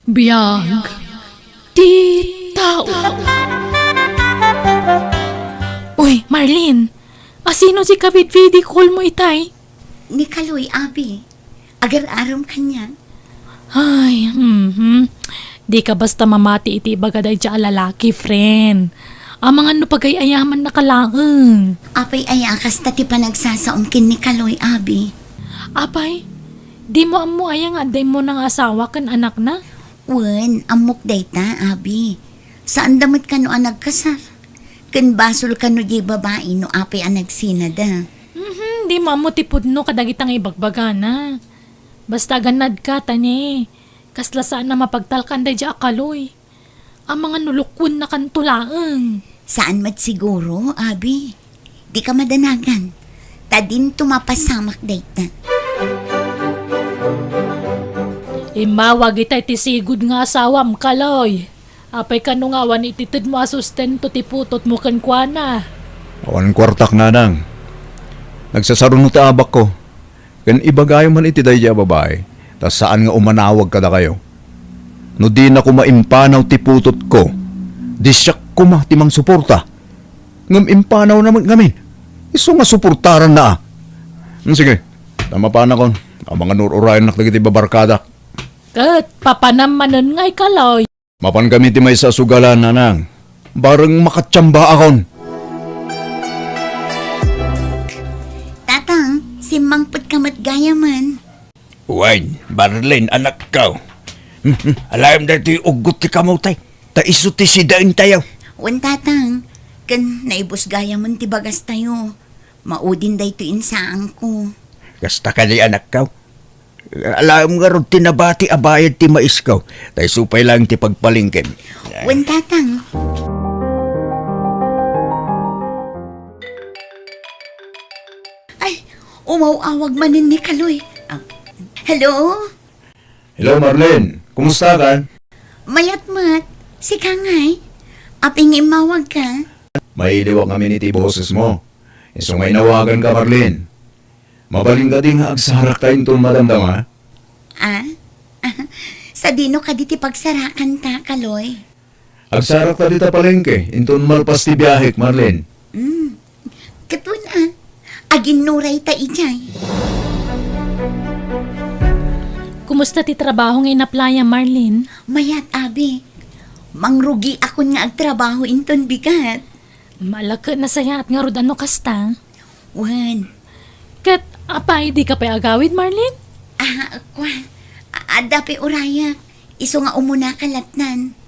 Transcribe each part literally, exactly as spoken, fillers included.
Biag ti tao. Uy, Marlene, asino ti kabidbidi call mo itay? Ni Kaloy, abi. Agar-arom kaniak. Ay, mhm. Di ka basta mamati iti ibaga daydiay a lalaki, friend. Amangan no pagay-ayamanna ka laeng. Apay aya a kasta ti panagsasaom ken ni Kaloy, abi? Apay, di mo ammo aya nga adda immuna nga asawa ken anakna? Wen, ammok dayta, abi. Saanda met kano a nagkasar. Ken basol kano diay babai no apay a nagsinada. Mhm, di mo ammo ti pudno kadagita nga ibagbagana. Basta agannadka, ta ne, kasla saan a mapagtalkan daydiay a Kaloy. Amangan no lukuennakanto laeng. Saan met siguro, abi. Dika madanagan. Ta dinto mapasamak dayta. Immawag itay ti sigud nga asawam, Kaloy. Apay kano nga awan ititedmo a sustento ti putotmo kenkuana? Awan kuartak, nanang. Nagsasaruno ti abakko. Ken ibagayo man iti daydiay a babai, ta saan nga umanawag kadakayo. No dina koma impanaw ti putotko, di siak koma ti mangsuporta. Ngem impanawna met ngamin. Isu nga suportaranna a. Hmm, sige, ta mapanakon. Amangan no ur-urayennak dagiti babarkadak. Ket papanam manen ngay, Kaloy. Mapankami ti maysa a sugalan, nanang. Bareng makatiambaakon. Tatang, simmangpetka met gayamen. Wen, Marlene, anakko. Alaem daytoy uggot ti kamotay. Ta isu ti sidaentayo. Wen, tatang. Ken naibus gayamen ti bagastayo. Maudin daytoy insaanko. Kasta kadi, anakko? Alaem ngarud ti nabati a bayad ti maisko, ta isu pay laeng ti pagpalengkem. Wen, tatang. Ay, umaw-awag manen ni Kaloy. Ah, hello? Hello, Marlene. Kumusta ka? Mayat met. Sika ngay? Apay nga immawag ka? Mailiwak ngamin iti boses mo. Isu nga inawagan ka, Marlene. Mabalin kadi nga agsarakta inton madamdama? Ah? Sadino kadi ti pagsarakanta, Kaloy? Agsarakta dita palengke inton malpas ti biahek, Marlene. Hmm. Ket wen a, aginnurayta idiay. Kumusta ti trabaho nga inaplayam, Marlene? Mayat, abi. Mangrugiakon nga agtrabaho inton bigat. Malakek, nasayaat ngarud a no kasta. Wen. Ket apay, dika pay agawid, Marlene? Ah, kua. A-, adda pay urayak. Isu nga umunaka lattan.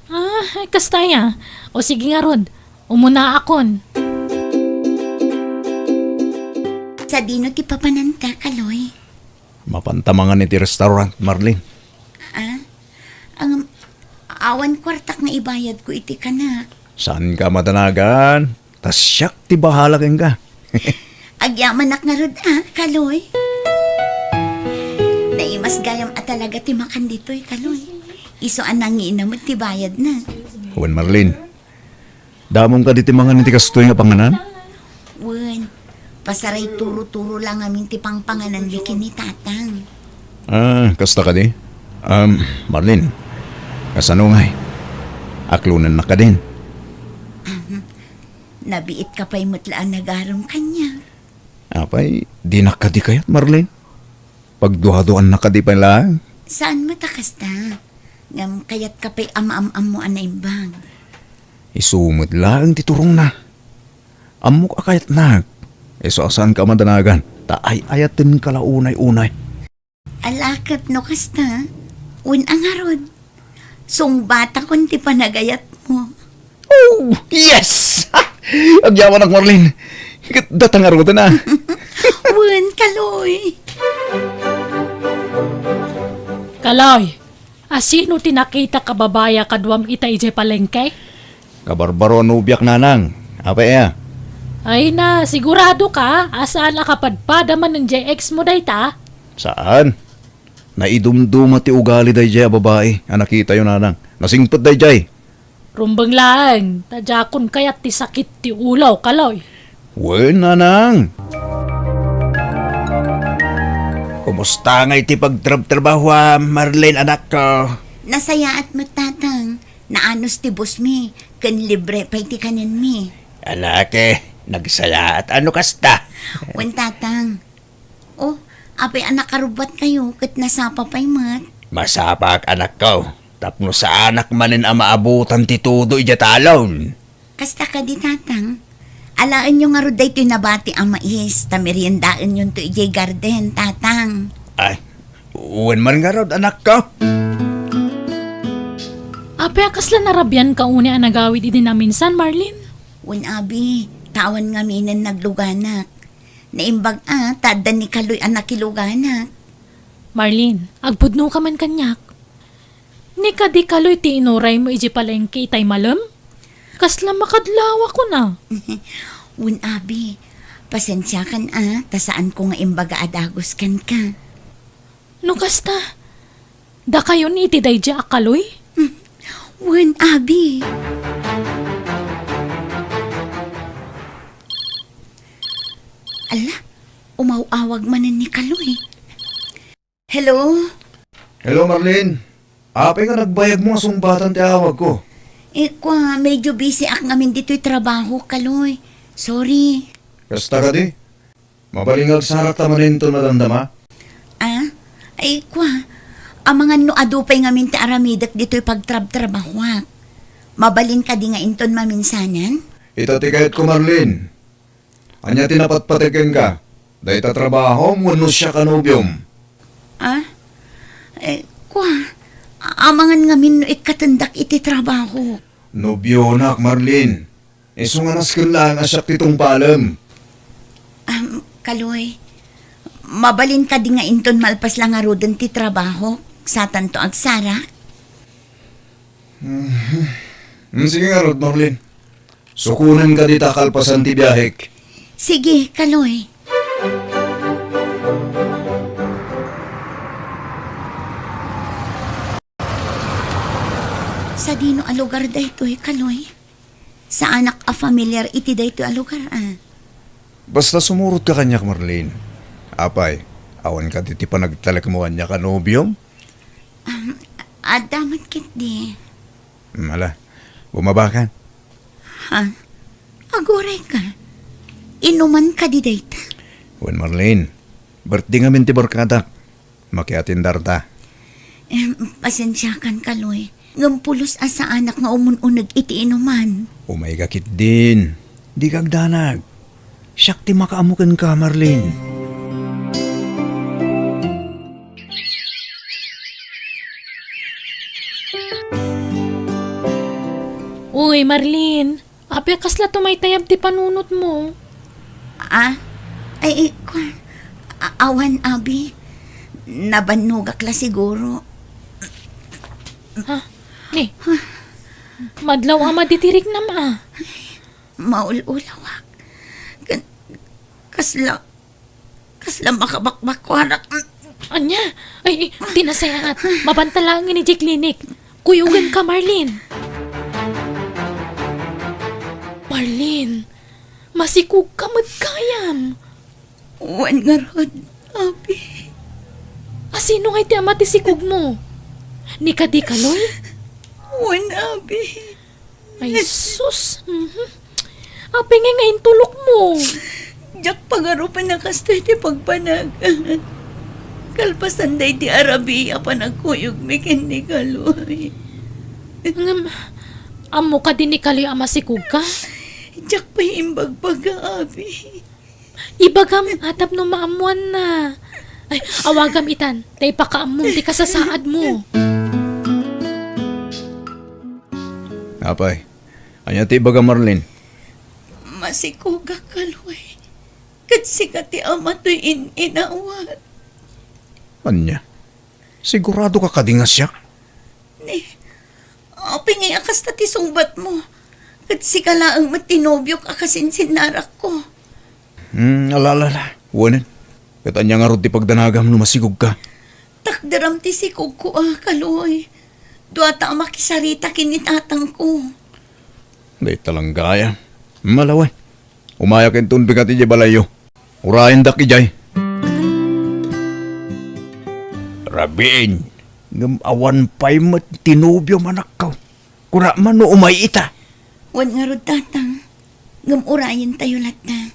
Ah, kasta aya. O sige ngarud, umunaakon. Sadino ti papananta, Kaloy? Mapanta mangan iti restaurant, Marlene. Ah? Ang, awan kuartak nga ibayadko iti kanak. Saanka madanagan? Ta siak ti bahala kenka. Agyamanak ngarud a, Kaloy. Naimas gayam a talaga ti makan ditoy, Kaloy. Isu a nangina met ti bayadna. Wen, Marlene. Damom kadi ti mangan iti kastoy nga panganan? Wen, pasaray turo-turo la ngamin ti pangpangananmi ken ni Tatang. Ah, kasta kadi? Um, Marlene, kasano ngay? Aklonennak kadin? Ahem. Nabiitka pay met la a nagarem kaniak. Apay, dinak kadi kayat, Marlene? Pagduaduaannak kadi pay laeng? Saan met a kasta. Ngem kayatka pay a maam-ammo a naimbag. Isu met laeng ti turongna. Ammok a kayatnak. Isu a saanka a madanagan, ta ay-ayatenka la unay-unay. Ala ket no kasta, wen a ngarud, sungbatakon ti panagayatmo. Oh, yes! Agyamanak, Marlene. Ket data ngaruden a. Wen, Kaloy. Kaloy, asino ti nakitak a babai a kaduam ita idiay palengke? Kabarbaro a nobiak, nanang. Apay aya? Ay na, sigurado ka a saan a kapadpada manen diay ex mo dayta? Saan. Naidumduma ti ugali daydiay a babai a nakitayo, nanang. Nasingpet daydiay. Rumbeng laeng, ta diakon kayat ti sakit ti ulo, Kaloy. Wen, nanang. Kumusta ngay ti pagtrabtrabahoam, Marlene, anakko? Nasayaat met, Tatang. Naanus ti busmi, ken libre pay ti kanenmi. Anake, nagsayaat a no kasta. Wen, Tatang. Oh, apay a nakarubbatkayo ket nasapa pay met? Masapak, anakko, tapno saanak manen a maabutan ti tudo idiay talon. Kasta kadi, Tatang? Alaenyo ngarud daytoy nabati a mais, ta meriendaenyonto idiay garden, Tatang. Ay, wen man ngarud, anakko. Apay a kasla narabianka unay a nagawid idi naminsan, Marlene? Wen, abi, ta awan ngaminen nagluganak. Naimbag a, ta adda ni Kaloy a nakiluganak. Marlene, agpudnoka man kaniak. Ni kadi Kaloy ti inuraymo idiay palengke itay malem? Kasla makadlawa kuna. Wen, abi, pasensiakan a, ta saanko nga imbaga a dagus kenka. No kasta, dakayon iti daydiay a Kaloy? Hmm. Wen, abi. Ala, umaw-awag manen ni Kaloy. Hello? Hello, Marlene. Apay nga nagbayagmo a sungbatan ti awagko? Eh, kua, medyo busy ak ngamin ditoy trabaho, Kaloy. Sorry. Kasta kadi? Mabalin nga agsarakta manen inton madamdama? Ah? Ay, kua, amangan no adu pay ngamin ti aramidek ditoy pagtrabtrabahoak. Mabalin kadi nga inton maminsanan? Ita ti kayatko, Marlene. Ania ti napatpateg kenka? Dayta trabahom wenno siak a nobiom? Ah? Eh, kua, amangan ngamin no ikkatendak iti trabaho. Nobionak, Marlene. Isu nga nasken laeng a siak ti tungpalem. Am, Kaloy, mabalin kadi nga inton malpas la ngaruden ti trabaho, satanto agsarak? Mhm. Mm, sige ngarud, Marlene. Sukonen ka dita kalpasan ti biahek. Sige, Kaloy. Sadino a lugar daytoy, Kaloy? Saanak a familiar iti daytoy a lugar, ah. Basta sumurot ka kaniak, Marlene. Apay, awan kadi ti panagtalekmo kaniak a nobiom? Um, adda met ketdi. Hmm, ala, bumaba ka. Ha? Aguray ka? Inuman kadi dayta? Wen, Marlene, birthday ngamin ti barkadak. Makiatendarta. Em, pasensiakan, Kaloy. Ngem pulos a saanak nga umun-uneg iti inuman. Umayka ketdin. Dika agdanag. Siak ti makaammo kenka, Marlene. Uy, Marlene, apay a kasla tumaytayab ti panunotmo? Ah? Ay, ay, kua, a-, awan, abi. Nabannogak la siguro. Ha? Ni? Madlaw a madi ti riknam, a. Maul-ulawak. Kan-, kasla, kasla makabakbakuarak. Ania? Ay, ay, ti nasayaat. Mabanta laengen idiay klinik. Kuyogenka, Marlene. Marlene, masikogka met gayam. Wen ngarud, abi. A, sino ngay ti ama ti sikogmo? Ni kadi Kaloy? Wen, abi. Ay, sus. Mhm. Apay ngay nga intulokmo? Diak pagarupen a kastoy ti pagpanag. Kalpasan daydi a rabii a panagkuyogmi ken ni Kaloy. Ngem, ammo kadi ni Kaloy a masikogka? Diak pay imbagbaga, abi. Ibagam a tapno maammoanna. Ay, awagam itan, ta ipakaammom ti kasasaadmo. Apay, ania ti ibagam, Marlene? Masikogak, Kaloy. Ket sika ti ama toy in-inawat. Ania? Siguradoka kadi nga siak? Ni, apay ngay a kasta ti sungbatmo? Ket sika laeng met ti nobiok a kasinsinnarakko. Hmm, ala, ala, ala. Wen. Ket ania ngarud ti pagdanagam no masikogka? Takderam ti sikogko a, Kaloy. Duata a makisarita ken ni tatangko. Dayta lang gayam. Ala wen. Umayak inton bigat idiay balayyo. Urayendak idiay. Rabiin, Ngem awan pay met ti nobiom, anakko. Kuna man no umay ita. Wen ngarud, Tatang. Ngem urayentayo latta.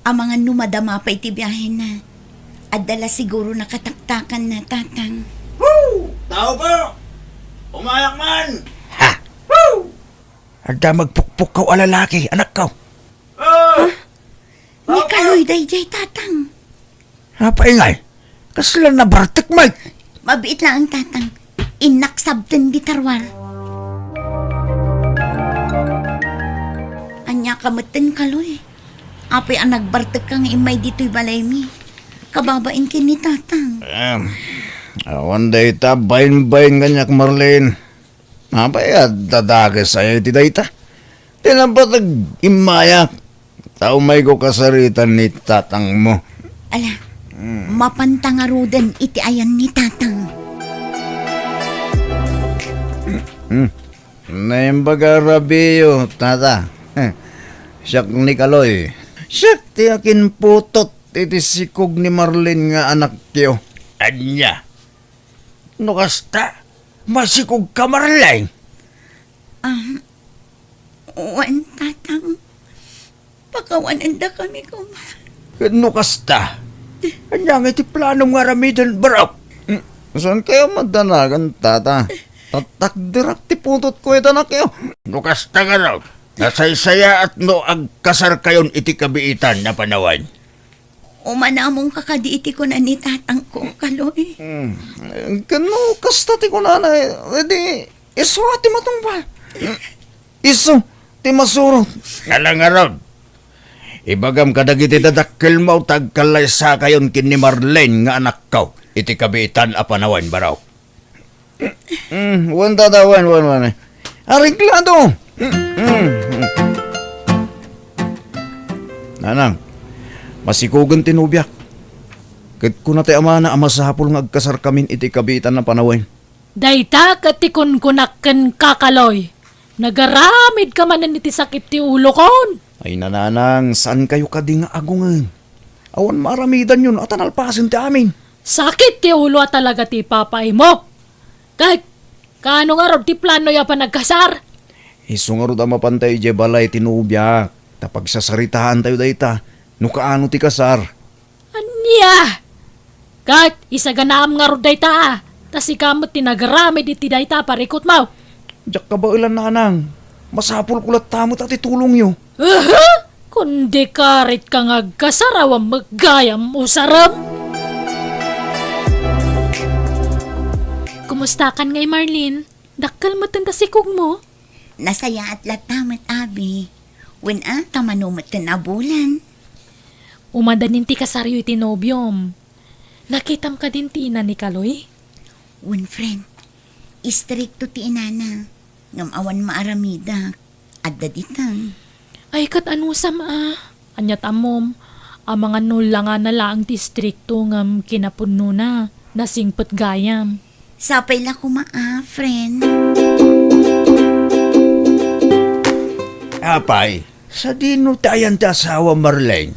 Amangan no madama pay ti biahena. Adda la siguro nakataktakanna, Tatang. Woo! Tao po! Umayak man! Ha? Woo! Adda magpukpukkaw a lalaki, anakko. Ah! Ni Kaloy daydiay, Tatang. Apay ngay? Kasla nabartek, Mike? Mabiit laeng, Tatang. Innak sabten di tarwar. Ania ka metten, Kaloy? Apay a nagbartek ka nga immay ditoy balaymi? Kababain ken ni Tatang. Em, awan dayta bain-bain kaniak, Marlene. Apay a dadakes aya iti dayta? Ti napateg immayak, ta umayko kasaritan ni tatangmo. Ala, mapanta ngaruden iti ayan ni Tatang. Hmm. Naimbag a rabiyo, Tata. Siak ni Kaloy. Siak ti akinputot iti sikog ni Marlene nga anakyo. Ania? No kasta, masikogka, Marlene? Ah, wen, Tatang. Pakawanendakami koma. Ket no kasta, ania ngay ti planom nga aramiden, barok? Hmm, saan kayo madanagan, Tata? Tatakderak ti putotko iti anakyo. No kasta ngarud, nasaysayaat no agkasarkayon iti kabiitan a panawen. Umanamonka kadi iti kuna ni tatangko, Kaloy? Hmm. Ken no kasta ti kunana, edi isu a ti matungpal. Isu ti masurot. Ala ngarud, ibagam kadagiti dadakkelmo ta agkallaysakayon ken ni Marlene nga anakko iti kabiitan a panawen, barok. Mm, wen, Tata, wen, wen, wen. Areglado. Mm, mm, mm. Nanang, masikogen ti nobiak. Ket kuna ti amana a masapul nga agkasarkamin iti kabiitan a panawen. Dayta ket ti kunkunak kenka, Kaloy. Nagaramidka manen iti sakit ti ulokon. Ay, nanang, saankayo kadi nga agungen? Awan maaramidanyo no ata nalpasen ti amin. Sakit ti ulo a talaga ti ipapaimo. Ket, kaano ngarud ti planoyo a panagkasar? Isu ngarud a mapanta idiay balay ti nobiak, ta pagsasaritaantayo dayta, no kaano ti kasar. Ania? Ket, isaganaam ngarud dayta, ta sika met ti nagaramid iti dayta a parikutmo. Diak kabaelan, nanang. Masapulko latta met a ti tulongyo. Aha! Kundi karit ka nga agkasar awan met gayam usarem. Kumustakan ngay, Marlene? Dakkel metten ta sikogmo? Nasayaat latta met, abi. Wen a, ta mano metten a bulan. Umadanin ti kasaryo iti nobiom. Nakitam kadin ti ina ni Kaloy? Wen, friend. Istrikto ti inana. Ngem awan maaramidak. Adda ditang. Ay, ket anusam a? Ania ti ammom? Amangan no langana laeng ti istrikto ngem kinapudnona, nasingpet gayam. Sapay la koma a, friend. Apay, sadino ti ayan ti asawa, Marlene?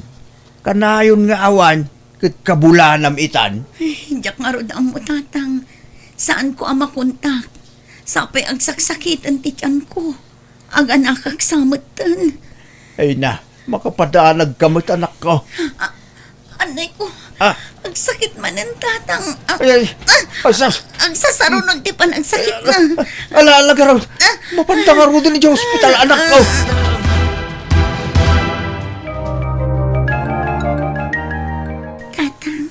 Kanayon nga awan, ket kabulanam itan? Ay, diak ngarud ammo, Tatang. Saanko a makontak. Sapay agsaksakiten ti tianko. Aganakak sa metten. Ay na, makapadanag ka met, anakko. A-, anay ko. Ah. Agsakit manen, Tatang. Ah, ay, ay. Ah, ay, sus. Agsasarunod ti panagsakit na. Ala, ala, garud. Ah. Mapanda ngaruden idiay ospital, anakko. Tatang,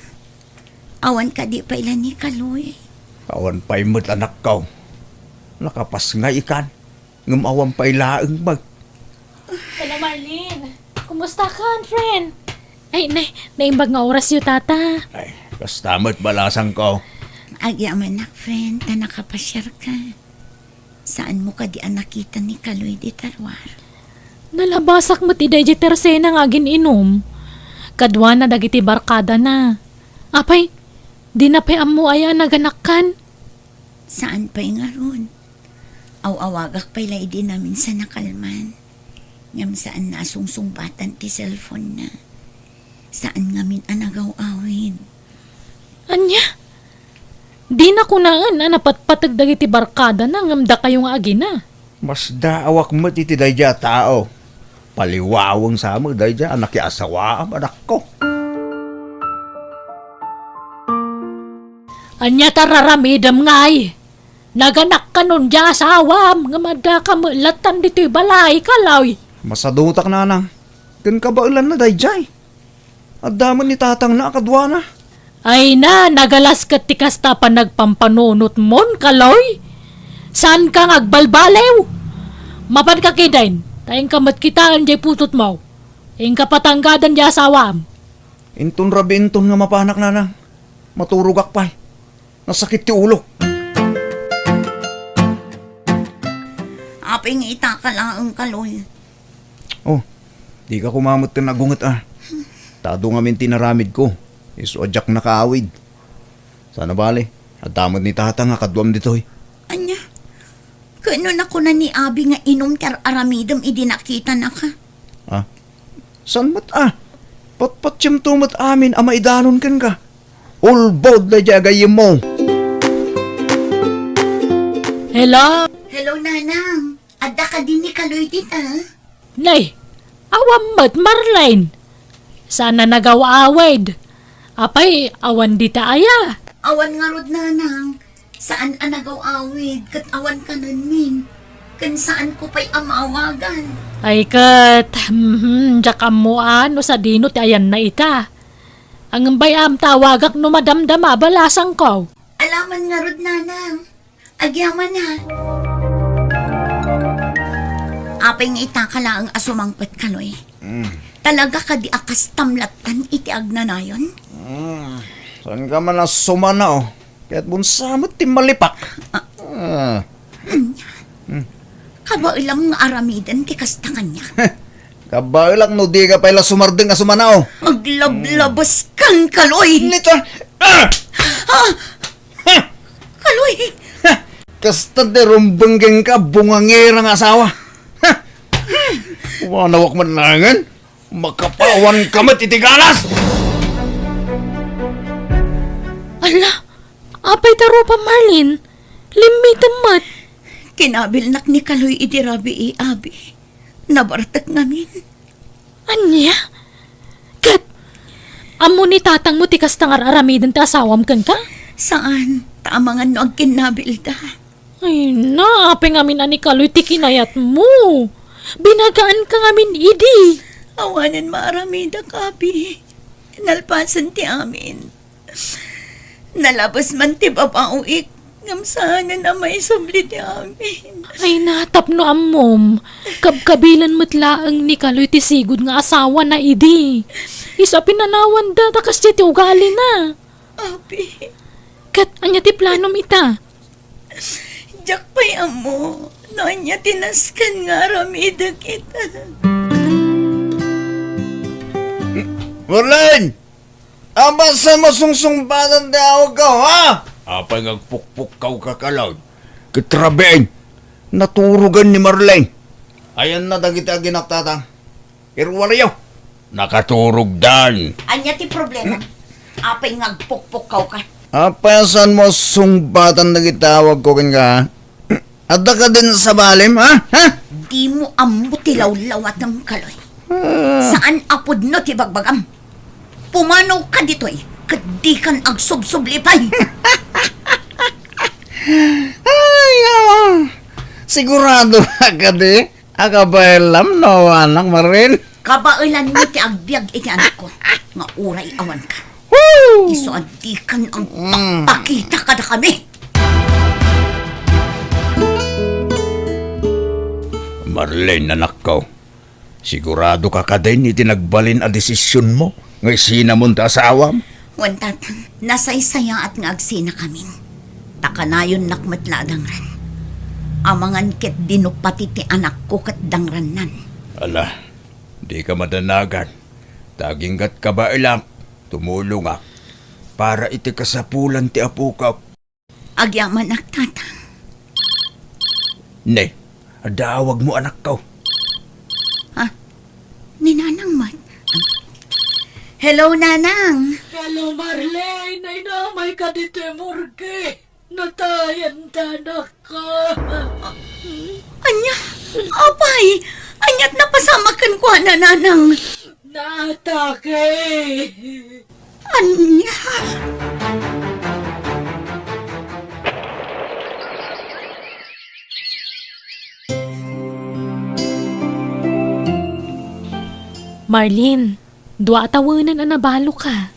awan kadi pay la ni Kaloy? Awan pay met, anakko. Nakapasngay ikan. Ngem awan pay laeng met. Hello, Marlene. Kumusta ka, friend? Ay, nay, naimbag nga orasyo, tata. Ay, kasta met balasangko. Agyamanak, friend, ta nakapasiarka. Saanmo kadi a nakita ni Kaloy di tarwar? Nalabasak met idiay tersena nga agin-inum. Kaduana dagiti barkadana. Apay, dina pay ammo aya a naganakkan? Saan pay ngarud. Aw-awagak pay la idi naminsan a kalman. Ngem saanna a sungsungbatan ti cellphone-na. Saan ngamin a nagaw-awid. Ania? Dina kunaen a napatpateg dagiti barkadana ngem dakayo nga agina. Masdaawak met iti daydiay a tao. Paliwaweng sa met daydiay a nakiasawaam, anakko. Ania ta raramidem ngay? Naganak kanon diay asawam, ngem addaka met lattan ditoy balay, Kaloy. Masadutak, nanang. Ken kabaelanna daydiay. Adda met ni tatangna a kaduana. Ay na, nagalas ket ti kasta panagpampanunotmon, Kaloy. Saanka nga agbalbaliw. Mapanka ketdin, ta inka met kitaen diay putotmo. Inka patanggadan diay asawam. Inton rabii inton nga mapanak, nanang. Maturogak pay. Nasakit ti ulok. Apay nga itaka laeng, Kaloy? Oh, dika koma met ken agunget a. Ta adu ngamin ti inaramidko. Isu a diak nakaawid. Saan a bale, adda met ni tatang a kaduam ditoy. Ania? Ket no nakuna ni abi nga inum ti ar-aramidem idi nakitanaka? Ah? Saan met a? Patpatiemto met amin a maidanon kenka. Ulbod daydiay a gayyemmo. Hello? Hello, Nanang. Adda kadi ni Kaloy dita? Nay, awan met, Marlene. Saan a nagaw-awid. Apay, awan dita aya? Awan ngarud, Nanang. Saan a nagaw-awid ket awan kanenmin. Ken saanko pay a maawagan. Ay ket, mhm, diak ammo a no sadino ti ayanna ita. Ngem bay-am ta awagak no madamdama a balasangko. Alaman ngarud, Nanang. Agyaman a. Apay nga itaka laeng a sumangpet, Kaloy? Mm. Talaga kadi a kastam lattan iti agnanayon? Mm. Saanka man a sumana, oh. Ket bunsa met ti malipak. Ah. Ah. Ania? Hmm. Kabaelam nga aramiden ti kasta kaniak? Kabaelak no dika pay la sumardeng a sumana, oh. Aglablabas kan, Kaloy! Nito, ah! Ah! Ha! Kaloy! Ha! Kasta ti rumbeng kenka, bungangera nga asawa. Ha! Wanawak man langen. Makapawan ka met iti galas! Ala, apay ta rupa, Marlene? Limmitem met. Kinabilnak ni Kaloy idi rabii, abi. Nabartek ngamin. Ania? Ket, ammo ni tatangmo ti kasta nga ar-aramiden ti asawam kenka? Saan, ta amangan no agkinnabilda. Ay na, apay ngamin a ni Kaloy ti kinayatmo. Binagaanka ngamin idi. Awanen maaramidak, abi. Nalpasen ti amin. Nalabes man ti babaoik, ngem saanen a maisubli ti amin. Ay na, tapno ammom, kabkabilan met laeng ni Kaloy ti sigud nga asawana idi. Isu a pinanawanda ta kasdiay ti ugalina. Abi. Ket ania ti planom ita? Diak pay ammo no ania ti nasken nga aramidek ita. Marlene! Apay saan mo sungsungbatan ti awagko, ha? Apay nga agpukpukkaw ka, Kaloy? Ket rabiin, naturogan ni Marlene. Ayanna dagiti aginak, tatang. Iruariyo. Nakaturogdan. Ania ti problema? Apay nga agpukpukkaw ka? Apay a saan mo sungbatan dagiti awagko kenka, ha? Adda kadin sabalem, ha? Ha? Dimo ammo ti lawlawatem, Kaloy. Ah. Saan a pudno ti bagbagam. Pumanaw ka ditoy, ket dikan agsubsubli pay. Ay, awa. Sigurado ka kadi? Akabaelam no awanak, Marlene? Kabaelanmi ti agbiag iti anakko nga uray awanka. Woo! Isu a dikan agpakpakita kadakami. Marlene, anakko, sigurado ka kadin iti nagbalin a desisionmo nga isinamon ti asawam? Wen, tatang, nasaysayaat nga agsinakamin. Ta kanayonnak met la a dangran. Amangan ket dino pati ti anakko ket dangrannan. Ala, dika madanagan. Ta agingga't kabaelak, tumulongak para iti kasapulan ti apokak. Agyamanak, tatang. Ne, adda awagmo, anakko. Ah, ni Nanang met. Hello, Nanang. Hello, Marlene! Ay, namayka ditoy morgue! Natayan ti anakko! Ania? Apay? Ania't napasamak kenkuana, nanang? Naatake! Ania? Marlene, dua a tawenen a nabaloka.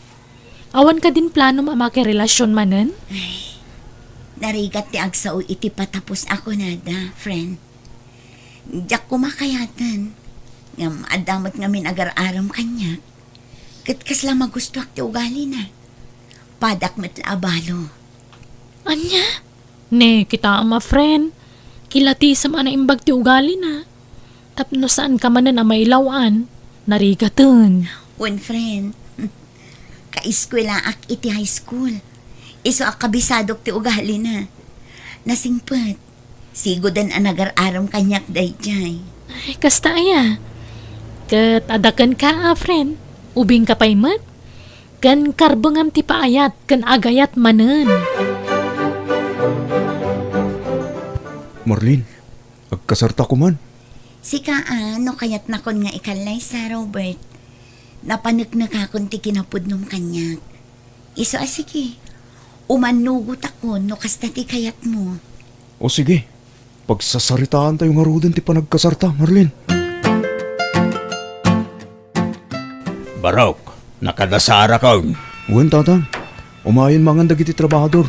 Awan kadin planom a makirelasion manen? Ay, narigat ti agsao iti patapos a kunada, friend. Diak koma kayaten. Ngem adda met ngamin agar-arem kaniak. Ket kasla magustoak ti ugalina. Padak met la a balo. Ania? Ne, kitaem a friend. Kilatisem a naimbag ti ugalina. Tapno saanka manen a mailaw-an, narigaten. Wen, friend. Kaeskuelaak iti high school. Isu a kabisadok ti ugalina. Nasingpet. Sigoden a nagar-arem kaniak daydiay. Ay, kasta aya. Ket adda kenka a friend. Ubingka pay met. Ken karbengam ti paayat ken agayat manen. Marlene, agkasarta koman. Sika a, no kayatnakon nga ikallaysa, Robert. Napaneknekakon ti kinapudnom kaniak. Isu a sige, umannugotakon no kasta ti kayatmo. O sige, pagsasaritaantayo ngaruden ti panagkasarta, Marlene. Barok, nakadasarakon. Wen, Tatang. Umayen mangan dagiti trabahador.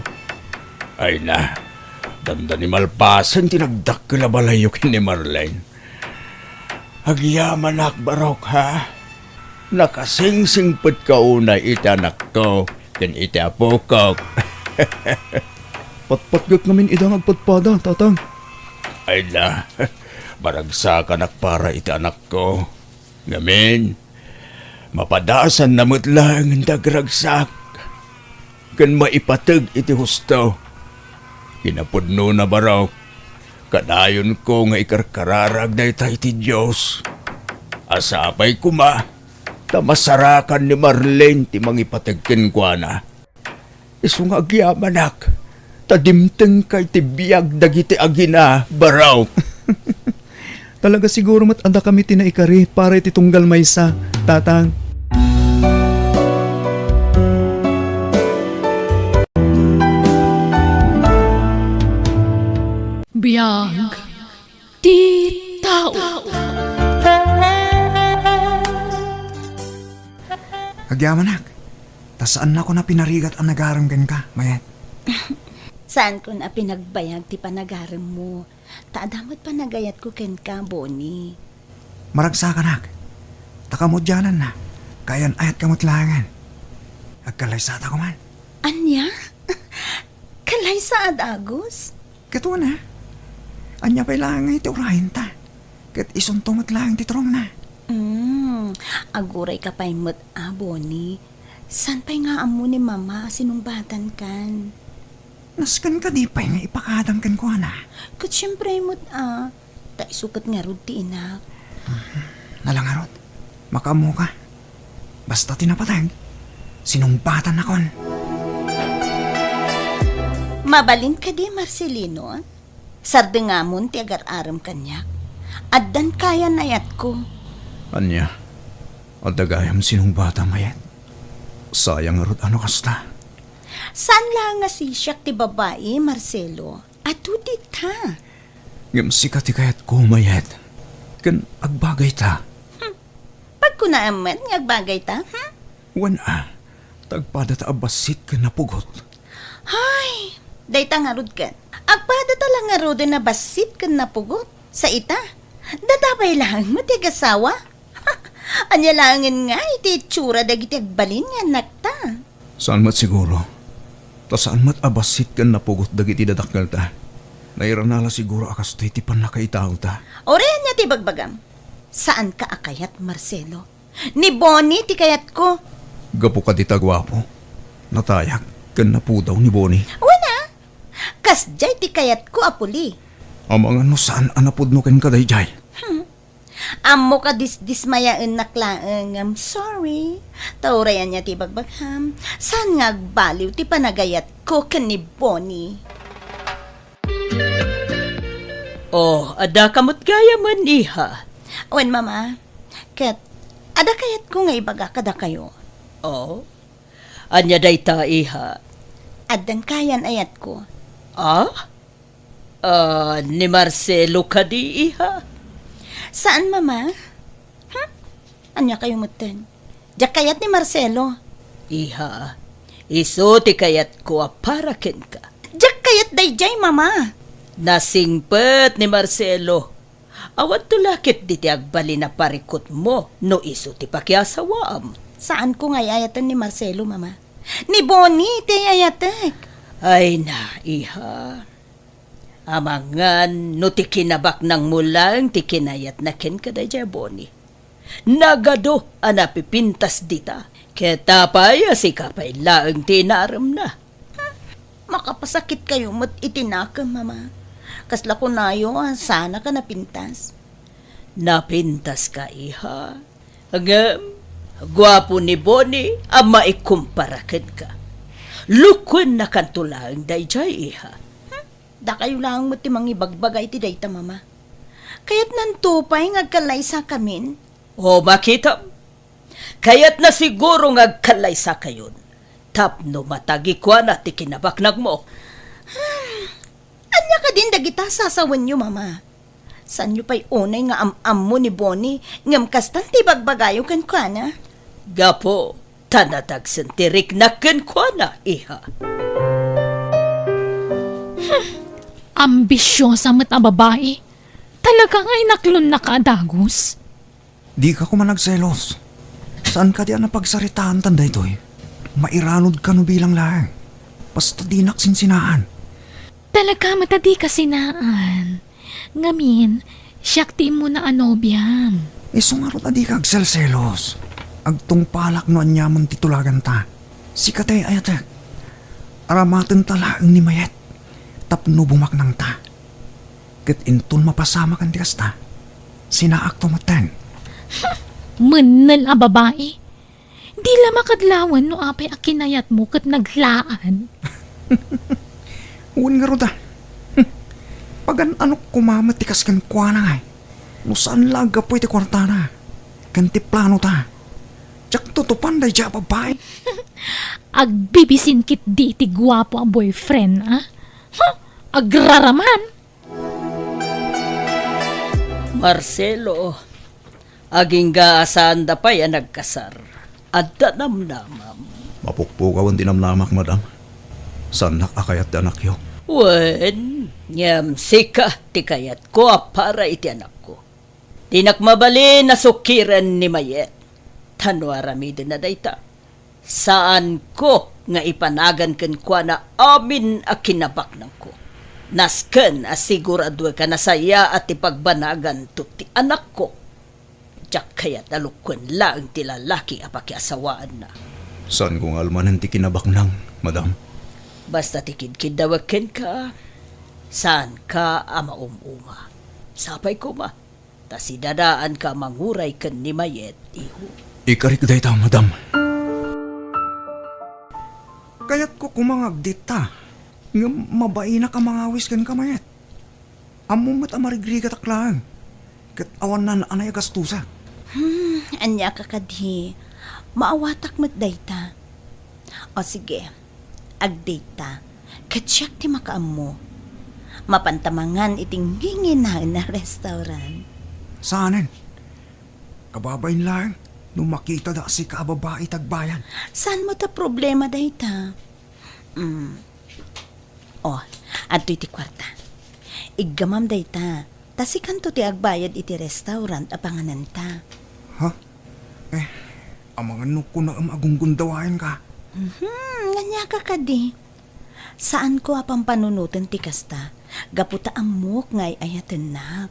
Ay na, dandani malpasen ti nagdakkel a balayyo ken ni Marlene. Agyamanak, Barok, ha? Nakasingsingpetka unay iti anakko ken iti apokok. Patpatgek ngamin ida nga agpadpada, Tatang. Ay na, maragsakanak para iti anakko. Ngamin, mapadasanna met laeng ti agragsak ken maipateg iti husto. Kinapudnona, Barok, kadayonko nga ikarkararag dayta iti Dios. Sapay koma ta masarakan ni Marlene ti mangipateg kenkuana. Isu nga agyamanak, ta dimtengka iti biag dagiti agina, Barok. Talaga siguro met adda kami ti naikari para iti tunggal maysa, Tatang. Biag ti tao. Agyamanak, ta saannakon a pinarigat a nagarem kenka, Mayet. Saankon a pinagbayag ti panagaremmo, ta adda met panagayatko kenka, Bonnie. Maragsakanak, ta kamudiananna, kaayan-ayatka met laengen. Agkallaysata koman. Ania? Kallaysa a dagus? Ket wen a, ania pay laeng nga iti urayenta? Ket isunto met laeng ti turongna. Mm, agurayka pay met a, Bonnie. Saan pay nga ammo ni Mama a sinungbatankan? Nasken kadi pay nga ipakadam kenkuana? Ket siempre met a, ta isu ket ngarud ti inak. Mhm. Ala ngarud, makaammoka. Basta ti napateg, sinungbatannakon. Mabalin kadi, Marcelino? Sardengamon ti agar-arem kaniak. Addan kaayan-ayatko. Ania? Adda gayam sinungbatam, Mayet? Sayang ngarud a no kasta. Saan laeng a sisiak ti babai, Marcelo. Adu dita. Ngem sika ti kayatko, Mayet. Ken agbagayta. Hmm. Pagkunaem met nga agbagayta, hmm? Wen a, ta agpadata a bassit ken napugot. Hay, dayta ngarud ket. Agpadata la ngaruden a bassit ken napugot. Sa ita, data pay laeng met ti agasawa. Ania laengen nga iti itsura dagiti agbalin nga annakta? Saan met siguro. Ta saan met a bassit ken napugot dagiti dadakkelta. Nairana la siguro a kastoy ti pannakaitawta. Uray ania ti ibagbagam? Saanka a kayat, Marcelo. Ni Bonnie ti kayatko. Gapu kadi ta guapo, natayak, ken napudaw ni Bonnie. Wen a, kasdiay ti kayatko a puli. Amangan no saan a napudno kenka daydiay. Hmm. Ammok a disdismayaennak laeng, ngem sorry. Ta uray ania ti ibagbagam, saan nga agbaliw ti panagayatko ken ni Bonnie. Oh, adda ka met gayamen, iha. Wen, Mama. Ket, adda kayatko nga ibaga kadakayo. Oh? Ania dayta, iha? Addan kayan ayatko. Ah? Ah, ni Marcelo kadi, iha? Saan, Mama? Hmm? Ania kayo metten? Diak kayat ni Marcelo. Iha, isu ti kayatko a para kenka. Diak kayat daydiay, Mama. Nasingpet ni Marcelo. Awanto la ketdi ti agbalin a parikutmo no isu ti pakiasawaam. Saanko nga ay-ayaten ni Marcelo, Mama. Ni Bonnie ti ay-ayatek. Ay na, iha. Amangan no ti kinabaknangmo laeng ti kinayatna kenka daydiay a Bonnie. Nagadu a napipintas dita, ket apay a sika pay laeng ti inaremna. Makapasakit kayo met iti nakem, Mama. Kasla kunayo a saanak a napintas. Napintaska, iha. Ngem, guapo ni Bonnie a maikumpara kenka. Lukuennakanto laeng daydiay, iha. Dakayo laeng met ti mangibagbaga iti dayta, Mama. Kayatnanto pay nga agkallaysakamin? O, makitam. Kayatna siguro nga agkallaysakayon tapno matagikuana ti kinabaknangmo. Ania kadin dagita sasawenyo, Mama? Saanyo pay unay nga am-ammo ni Bonnie ngem kastan ti ibagbagayo kenkuana? Gapu ta nadagsen ti riknak kenkuana, iha. Ambisiosa met a babai. Talaga nga inaklonnaka a dagus? Dika koma nagselos. Saan kadi a napagsaritaantan daytoy? Mairanod kano bilang laeng. Basta dinak sinsinaan. Talaga met a dika sinaan. Ngamin, siak ti immuna a nobiam. Isu ngarud a dika agselselos. Agtungpalak no aniaman ti tulaganta. Sika ti ay-ayatek. Aramatenta laeng ni Mayet tapno bumaknangta. Ket inton mapasamak ti kasta, sinaakto metten. Mennel a babai. Di la makadlawen no apay a kinayatmo ket naglaad. Wen ngarud a. Pagan-anok koma met ti kas kenkuana ngay. No saan la a gapu iti kuartana ken ti planota, diak tutupan daydiay a babai. Agbibisin ketdi iti guapo a boyfriend, a? Huh! Agraraman! Marcelo, agingga a saanda pay a nagkasar. Adda namnamam. Mapukpukawen ti namnamak, madam. Saannak a kayat ti anakyo. Wen, ngem sika ti kayatko a para iti anakko. Dinak mabalin a sukiren ni Mayet. Ta no aramidenna dayta, saanko nga ipanagan kenkuana amin a kinabaknangko. Nasken a siguraduek a nasayaat ti pagbanaganto ti anakko. Diak kayat a lukuen laeng ti lalaki a pakiasawaanna. Saanko nga almanen ti kinabaknang, madam. Basta ti kidkiddawek kenka, saanka a maum-uma. Sapay koma, ta sidadaanka a manguray ken ni Mayet, iho. Ikarik dayta, madam. Kayatko koma nga agdate ta, ngem mabainak a mangawis kenka, Mayet. Ammom met a marigrigatak laeng, ket awan naan-anay a gastosak. Hmm, ania ka kadi? Maawatak met dayta. O sige, agdate ta. Ket siak ti makaammo. Mapanta mangan iti nginginaen a restaurant. Saanen? Kababain laeng no makitada a sika a babai ti agbayad. Saan met a problema dayta? Mm. O, adtoy ti kuarta. Iggamam dayta, ta sikanto ti agbayad iti restaurant a pangananta. Ha? Eh, amangan no kunaem a gunggundawaenka. Mhm, ania ka kadi? Saanko a pampanunoten ti kasta, gapu ta ammok nga ay-ayatennak.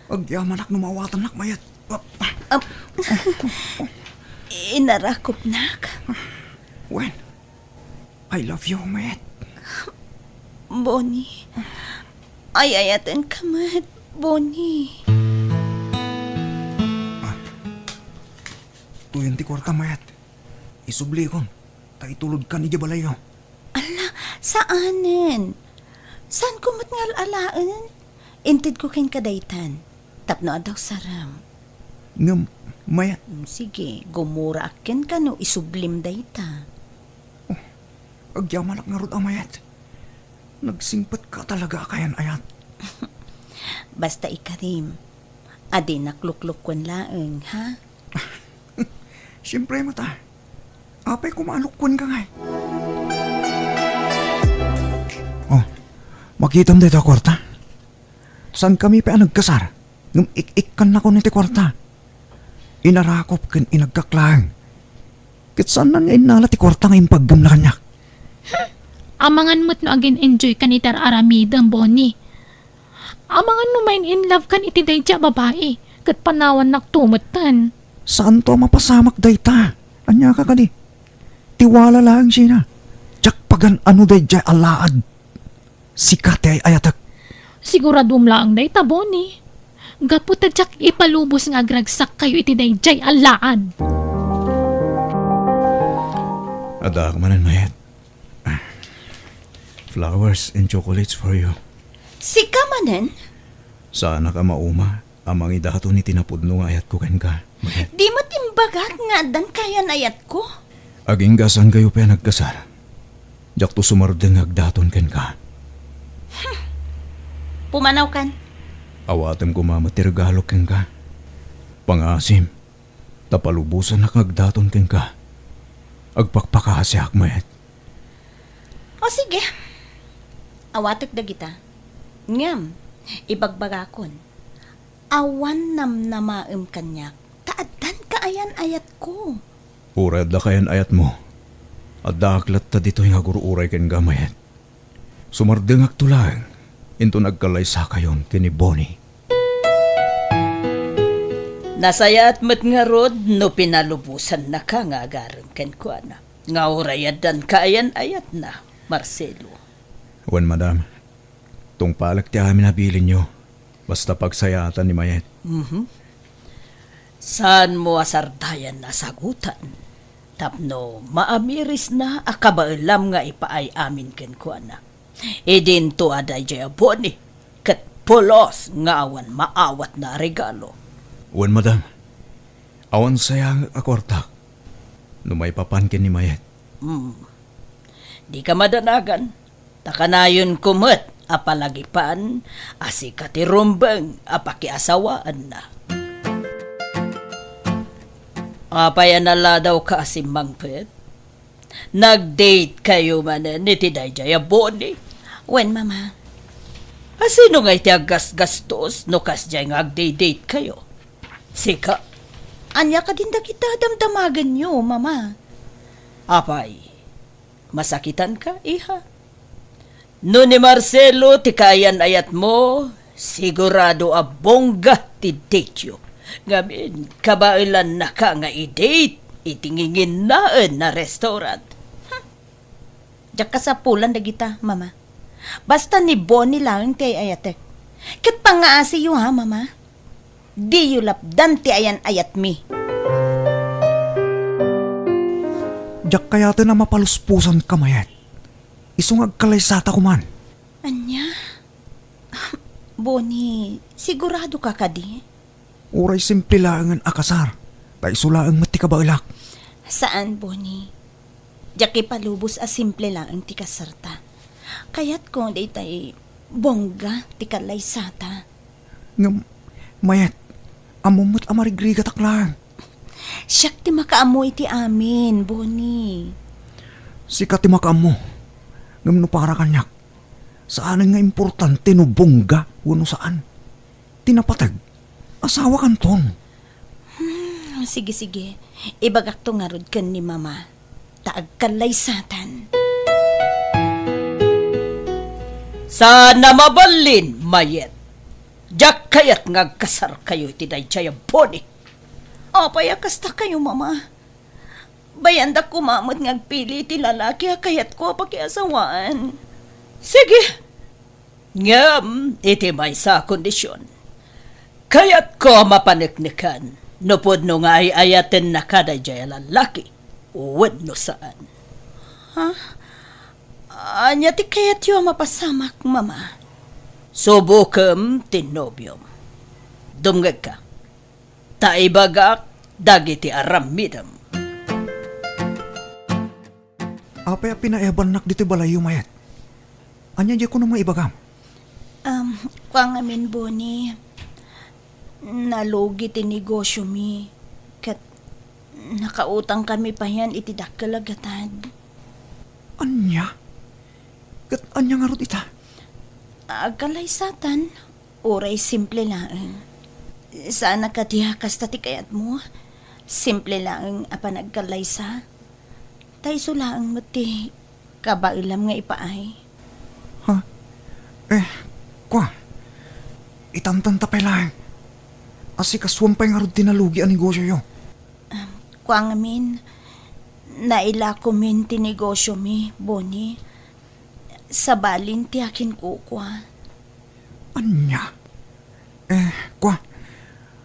Agyamanak no maawatannak, Mayet. Ah, ah. Am, inarakupnak. Wen, I love you, Mayet. Bonnie, ay-ayatenka met, Bonnie. Yen ti kuarta, Mayet. Isublikon, ta itulodkan idiay balayyo. Ala, saanen. Saanko met nga al-alaen? Intedko kenka daytan, tapno adda usarem. Ngem, Mayet. Mm, sige, gumuraak kenka no isublim dayta. Oh, agyamanak ngarud a Mayet. Nagsingpetka talaga a kayan-ayat. Basta ikarim, adinak luklukkuen laeng, ha? Siempre met a. Apay koma a lukkuenka ngay? Oh, makitam dayta a kuarta. Saankami pay a nagkasar, ngem ik-ikkannakon iti kuarta. Inarakop ken inagkak laeng. Ket saannan nga innala ti kuarta nga impaggem na kaniak. Amangan met no agin-enjoykan iti ar-aramidem, Bonnie. Amangan no ma-in-love kan iti daydiay a babai, ket panawannakto metten. Saanto a mapasamak dayta. Ania ka kadi? Ti wala laeng sina. Diak pagan-ano daydiay a laad. Sika ti ay-ayatek. Siguraduem laeng dayta, Bonnie. Gapu ta diak ipalubos nga agragsakkayo iti daydiay a laad. Addaak manen, Mayet. Flowers and chocolates for you. Sika manen? Saanak a mauma a mangidaton iti napudno nga ayatko kenka, Mayet. Di met imbagak nga addan kayan-ayatko? Agingga saankayo pay a nagkasar, diakto sumardeng nga agdaton kenka. Pumanawkan. Awatem koma met ti regalo kenka. Pangaasim, ta palubosannak nga agdaton kenka. Agpakpakaasiak, Mayet. O sige, awatek dagita. Ngem, ibagbagakon, awan namnamaem kaniak, ta addan kaayan-ayatko. Uray adda kaayan-ayatmo, addaak latta ditoy nga agur-uray kenka, Mayet. Sumardengakto laeng inton agkallaysakayon ken ni Bonnie. Nasayaat met ngarud no pinalubosannaka nga agarem kenkuana, nga uray addan kaayan-ayatna, Marcelo. Wen, madam. Tungpalek ti amin a bilinyo, basta pagsayaatan ni Mayet. Mhm. Saanmo a sardayan a sagutan tapno maamirisna a kabaelam nga ipaay amin kenkuana. Idinto a daydiay a Bonnie ket pulos nga awan maawatna a regalo. Wen, madam. Awan sayangek a kuartak no maipapan ken ni Mayet. Hmm. Dika madanagan. Ta kanayonko met a palagipan a sika ti rumbeng a pakiasawaanna. Apay a naladawka a simmangpet? Nag-date kayo manen iti daydiay a Bonnie? Wen, Mama. A sino ngay ti aggasgastos no kasdiay nga agdate-date kayo? Sika? Ania kadin dagita damdamagenyo, Mama? Apay, masakitanka, iha? No ni Marcelo ti kaayan-ayatmo, sigurado a bongga ti date-yo. Ngamin, kabaelannaka nga i-date iti nginginnaen a restaurant. Hmm. Diak kasapulan dagita, Mama. Basta ni Bonnie laeng ti ay-ayatek. Ket pangngaasiyo, ha, Mama? Diyo lapdan ti ayan-ayatmi. Diak kayaten a mapalusposanka, Mayet. Isu nga agkalaysata koman. Ania? Bonnie, sigurado ka kadi? Uray simple laengen a kasar, ta isu laeng met ti kabaelak. Saan, Bonnie. Diak ipalubos a simple laeng ti kasarta. Kayatko daytay bongga ti kalaysata. Ngem, Mayet, ammom met a marigrigatak laeng. Siak ti makaammo iti amin, Bonnie. Sika ti makaammo. Ngem no para kaniak, saanen nga importante no bongga wenno saan. Ti napateg, asawakanton. Hmm, sige, sige. Ibagakto ngarud ken ni Mama. Ta agkallaysatan. Saan a mabalin, Mayet. Diak kayat nga agkasarkayo iti daydiay a Bonnie. Apay a kastakayo, Mama? Bayandak koma met nga agpili iti lalaki a kayatko a pakiasawaan. Sige. Ngem iti maysa a kondisyon, kayatko a mapaneknekan no pudno nga ay-ayatennaka daydiay a lallaki wenno saan. Ha? Ania ti kayatyo a mapasamak, Mama? Subokem ti nobiom. Dumngegka, ta ibagak dagiti aramidem. Apay a pinaebannak ditoy balayyo, Mayet? Ania diay kunam nga ibagam? Um, kua ngamin, Boni, nalugi ti negosyomi, ket nakautangkami payen iti dakkel a gatad. Ania? Ket ania ngarud ita? Agkalaysatan, uray simple laeng. Saan a kadi a kasta ti kayatmo? Simple laeng a panagkalaysa? Ta isu laeng met ti kabaelam nga ipaay. Ha? Eh, kua, itantan ta pay laeng. Asikasuam pay ngarud ti nalugi a negosyoyo. Um, kua ngamin, nailakomin ti negosyomi, Boni. Sabalin ti akinkukua. Ania? Eh, kua,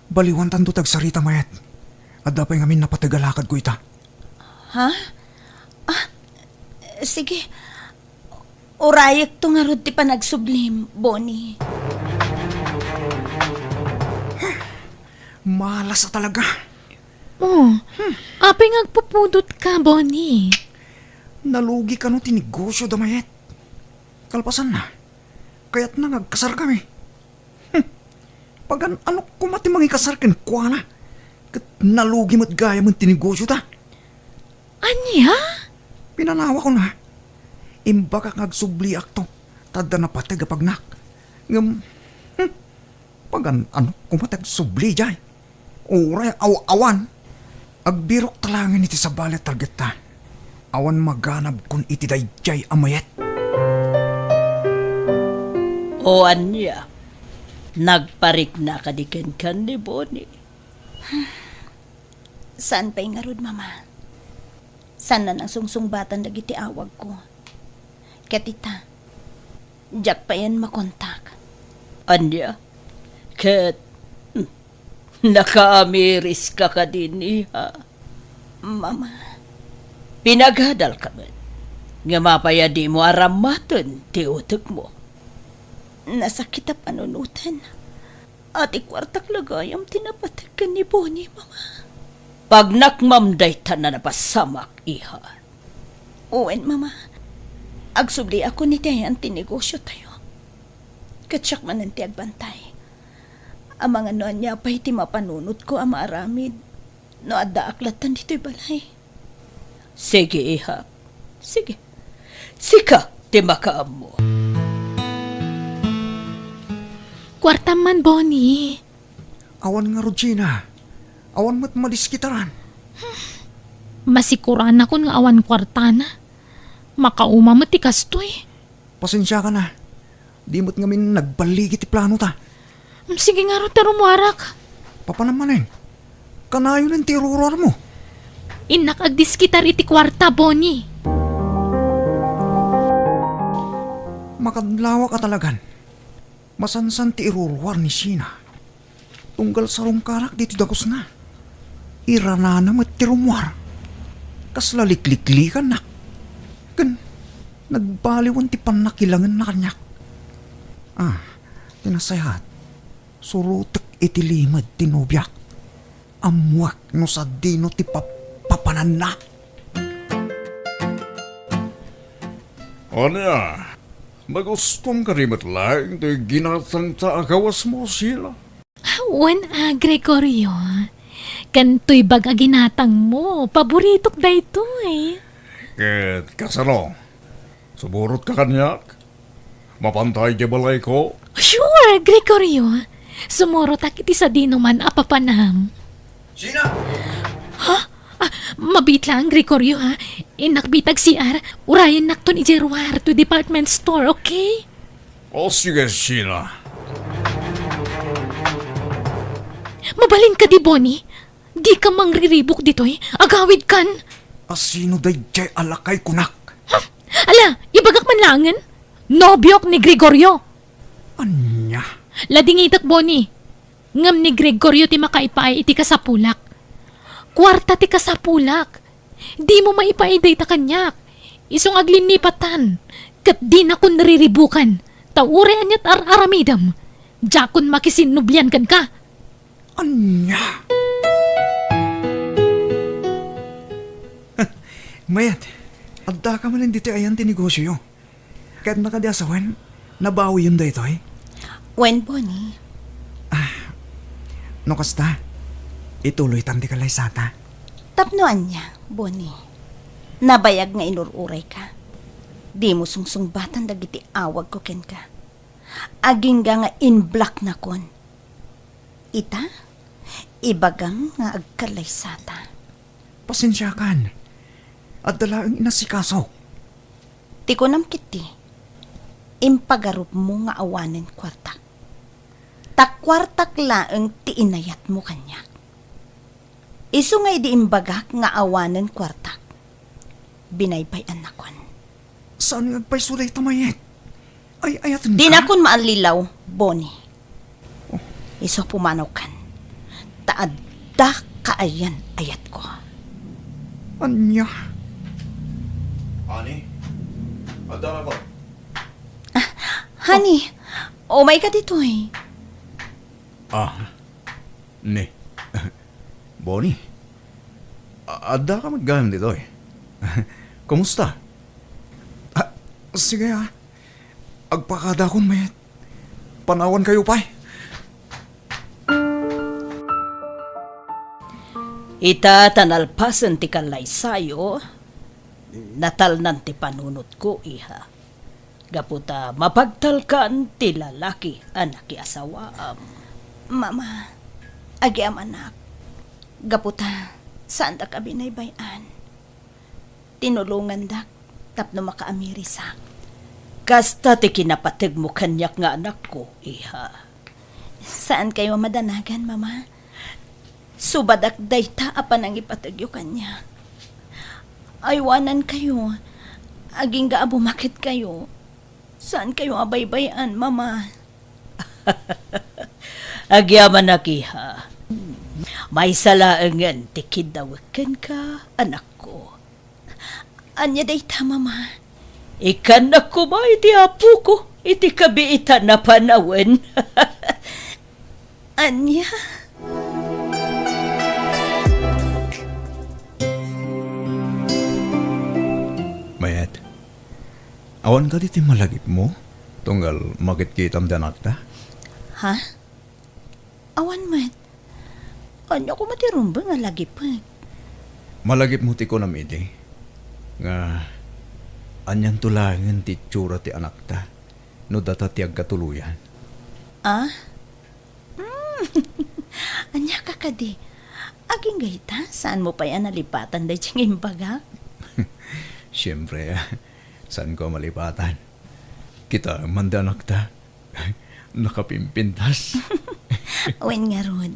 baliwantanto ti agsarita, Mayet. Adda pay ngamin napateg a lakadko ita. Ha? Ah, sige. Urayekto ngarud ti panagsublim, Boni. Malas a talaga. Oh, apay nga agpupudotka, Boni? Nalugi kano ti negosyo da Mayet? Kalpasanna, kayatna nga agkasarkami. Hmm. Pagan-anok koma ti mangikasar kenkuana, ket nalugi met gayamen ti negosyo da. Ania? Pinanawakon, ha? Imbagak nga agsubliakto, ta adda napateg a pagnak. Ngem, hmm, pagan-anok koma ti agsubli diay. Uray aw-awan, agbirokta laengen iti sabali a targetta. Awan maganabkon iti daydiay a Mayet. O ania, nagparikna kadi kenkan ni Boni? Saan pay ngarud, Mama? Saan a nangsungsungbatan dagiti awagko? Ket ita, diak payen makontak. Ania? Ket, hmm, nakaamiriska kadin, iha? Mama. Pinagadalka met. Ngem apay a dimo arammaten ti utekmo? Nasakit a panunoten. A ti kuartak la gayam ti napateg ken ni Boni, Mama. Pagnakmam dayta a napasamak, iha. Wen, Mama. Agsubliakon iti ayan ti negosyotayo. Ket siak manen ti agbantay. Amangan no ania pay ti mapanunotko a maaramid no addaak latta ditoy balay. Sige, iha. Sige. Sika ti makaammo. Kuartam man, Boni. Awan ngarud, Gina. Awan met madiskitaran. Masikuranakon nga awan kuartana. Makauma met ti kastoy. Pasensiakan a. Di met ngamin nagballigi ti planota. Mm, sige ngarud ta rumuarak. Papanam manen? Kanayonen ti iruruarmo? Innak agdiskitar iti kuarta, Boni. Makadlawak a talagan. Masansan ti iruruar ni Gina. Tunggal sarungkarak ditoy dakusna, iranana met ti rumuar. Kasla likliklikannak. Ken nagbaliwan ti pannakilangenna kaniak. Ah, ti nasayaat, surotek iti limed ti nobiak. Ammoak no sadino ti pap-, papananna. Ania, nagustom kadi met laeng ti ginatangta a gawasmo, Sheila? Wen a, Gregorio. Ken toy bag a ginatangmo, paboritok daytoy. Ket kasano? Sumurotka kaniak? Mapanta idiay balayko? Sure, Gregorio. Sumurotak iti sadinoman a papanam. Sheila! Ha? Ah, mabiit laeng, Gregorio, ha? Innak bitag C R, urayennakton idiay ruar to department store, okay? O, sige, Sheila. Mabalin kadi, Boni? Dika mangriribuk ditoy? Agawidkan! A sino daydiay a lakay kunak? Hmm? Ala, ibagak man laengen? Nobiok ni Gregorio! Ania? Ladingitek, Boni. Ngem ni Gregorio ti makaipaay iti kasapulak. Kuarta ti kasapulak. Dimo maipaay dayta kaniak. Isu nga aglinnipatan, ket dinakon nariribukan. Ta uray aniat ar-aramidem, diakon makisinnublian kenka. Ania? Mayat, addaka manen ditoy ayan ti negosioyo. Ket no kadi a sawen, nabawiyon daytoy? Wen, Bonnie. Ah, no kasta, ituloytan ti kalaysata. Tapno ania, Bonnie? Nabayag nga inur-urayka. Dimo sungsungbatan dagiti awagko kenka. Agingga nga inblaknakon. Ita, ibagam nga agkalaysata. Pasensiakan. Adda laeng inasikasok. Ti kunam ketdi, impagarupmo nga awanen kuartak. Ta kuartak laeng ti inayatmo kaniak. Isu nga idi imbagak nga awanen kuartak, binaybay-annakon. Saan nga agpayso dayta, Mayet? Ay-ayatenka? Dinakon maallilaw, Bonnie. Oh. Isu a pumanawkan. Ta adda kaayan-ayatko. Ania? Honey, adda ka ba? Ah, honey, umayka ditoy. Ah, ni. Bonnie, a-, adda ka met gayam ditoy. Kumusta? Ah, sige, ah. Agpakadakon met. Panawankayo pay. Ita ta nalpasen ti kalaysayo, natalnan ti panunotko, iha. Gapu ta mapagtalkan ti lalaki a nakiasawaam. Mama, agyamanak. Gapu ta saandak a binaybay-an. Tinulongandak tapno makaamirisak. Kasta ti kinapategmo kaniak nga anakko, iha. Saankayo a madanagan, Mama. Subadak dayta a panangipategyo kaniak. Aywanankayo, agingga a bumaketkayo. Saankayo a baybay-an, Mama. Agyamanak, iha. Maysa laengen ti kiddawek kenka, anakko. Ania dayta, Mama? Ikkannak koma iti apoko iti kabiitan a panawen. Ania? Mayet, awan kadi ti malagipmo tunggal makitkitam ti anakta? Ha? Awan met. Ania koma ti rumbeng a lagipek? Malagipmo ti kunam idi nga anianto laengen ti itsura ti anakta no data ti agkatuloyan. Ah? Mm. Ania ka kadi? Agingga ita, saanmo pay a nalipatan daydi nga imbagak? Siempre, ah, saanko a malipatan. Kita man ti anakta. Nakapimpintas. Wen ngarud,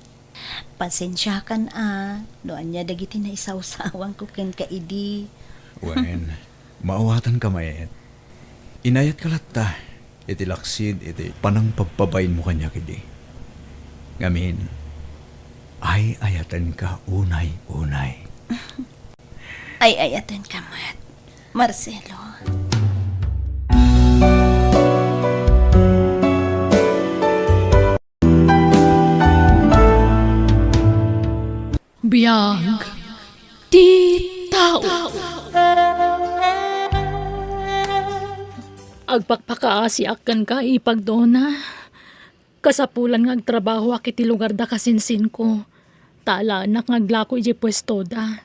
pasensiakan a no ania dagiti naisawsawanko kenka idi. Wen, maawatanka met. Inayatka latta iti laksid iti panangpabpabainmo kaniak idi. Ngamin, ay-ayatenka unay-unay. Ay-ayatenka met, Marcelo. Biag ti tao. Agpakpakaasiak kenka, ipag Dona. Kasapulan nga agtrabahoak iti lugar da kasinsinko, ta alaennak nga aglako idiay puestoda.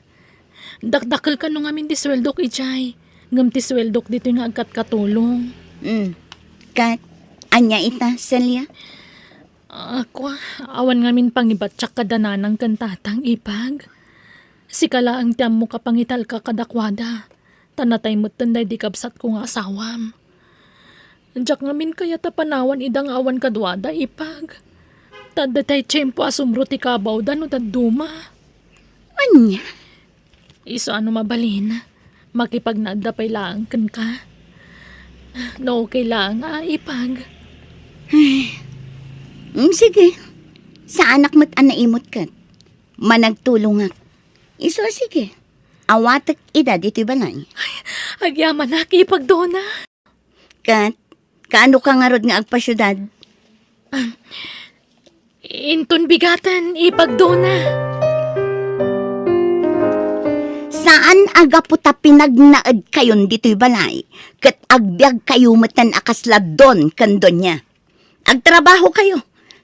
Dakdakel kano ngamin ti sueldok idiay, ngem ti sueldok ditoy nga agkatkatulong. Mm. Ket, ania ita, Celia? Ah, kua, awan ngamin pangibatiak kada nanang ken tatang, ipag. Sika laeng ti ammok a pangitalka kadakuada. Ta natay metten daydi kabsatko nga asawam. Diak ngamin kayat a panawan ida nga awan kaduada, ipag. Ta adda tay tiempo a sumro ti kabawda no dadduma. Ania? Isu a no mabalin, makipagnaedda pay laeng kenka. No okay laeng a, ipag. Ay. Mm, sige. Saanak met a naimut ket managtulongak. Isu a sige, awatek ida ditoy balay. Agyamanak, Ipag Dona. Ket, kaano ka ngarud nga agpasiudad? Inton bigaten, Ipag Dona. Saan a gapu ta pinagnaedkayon ditoy balay, ket agbiagkayo metten a kasla don ken donia. Agtrabahokayo,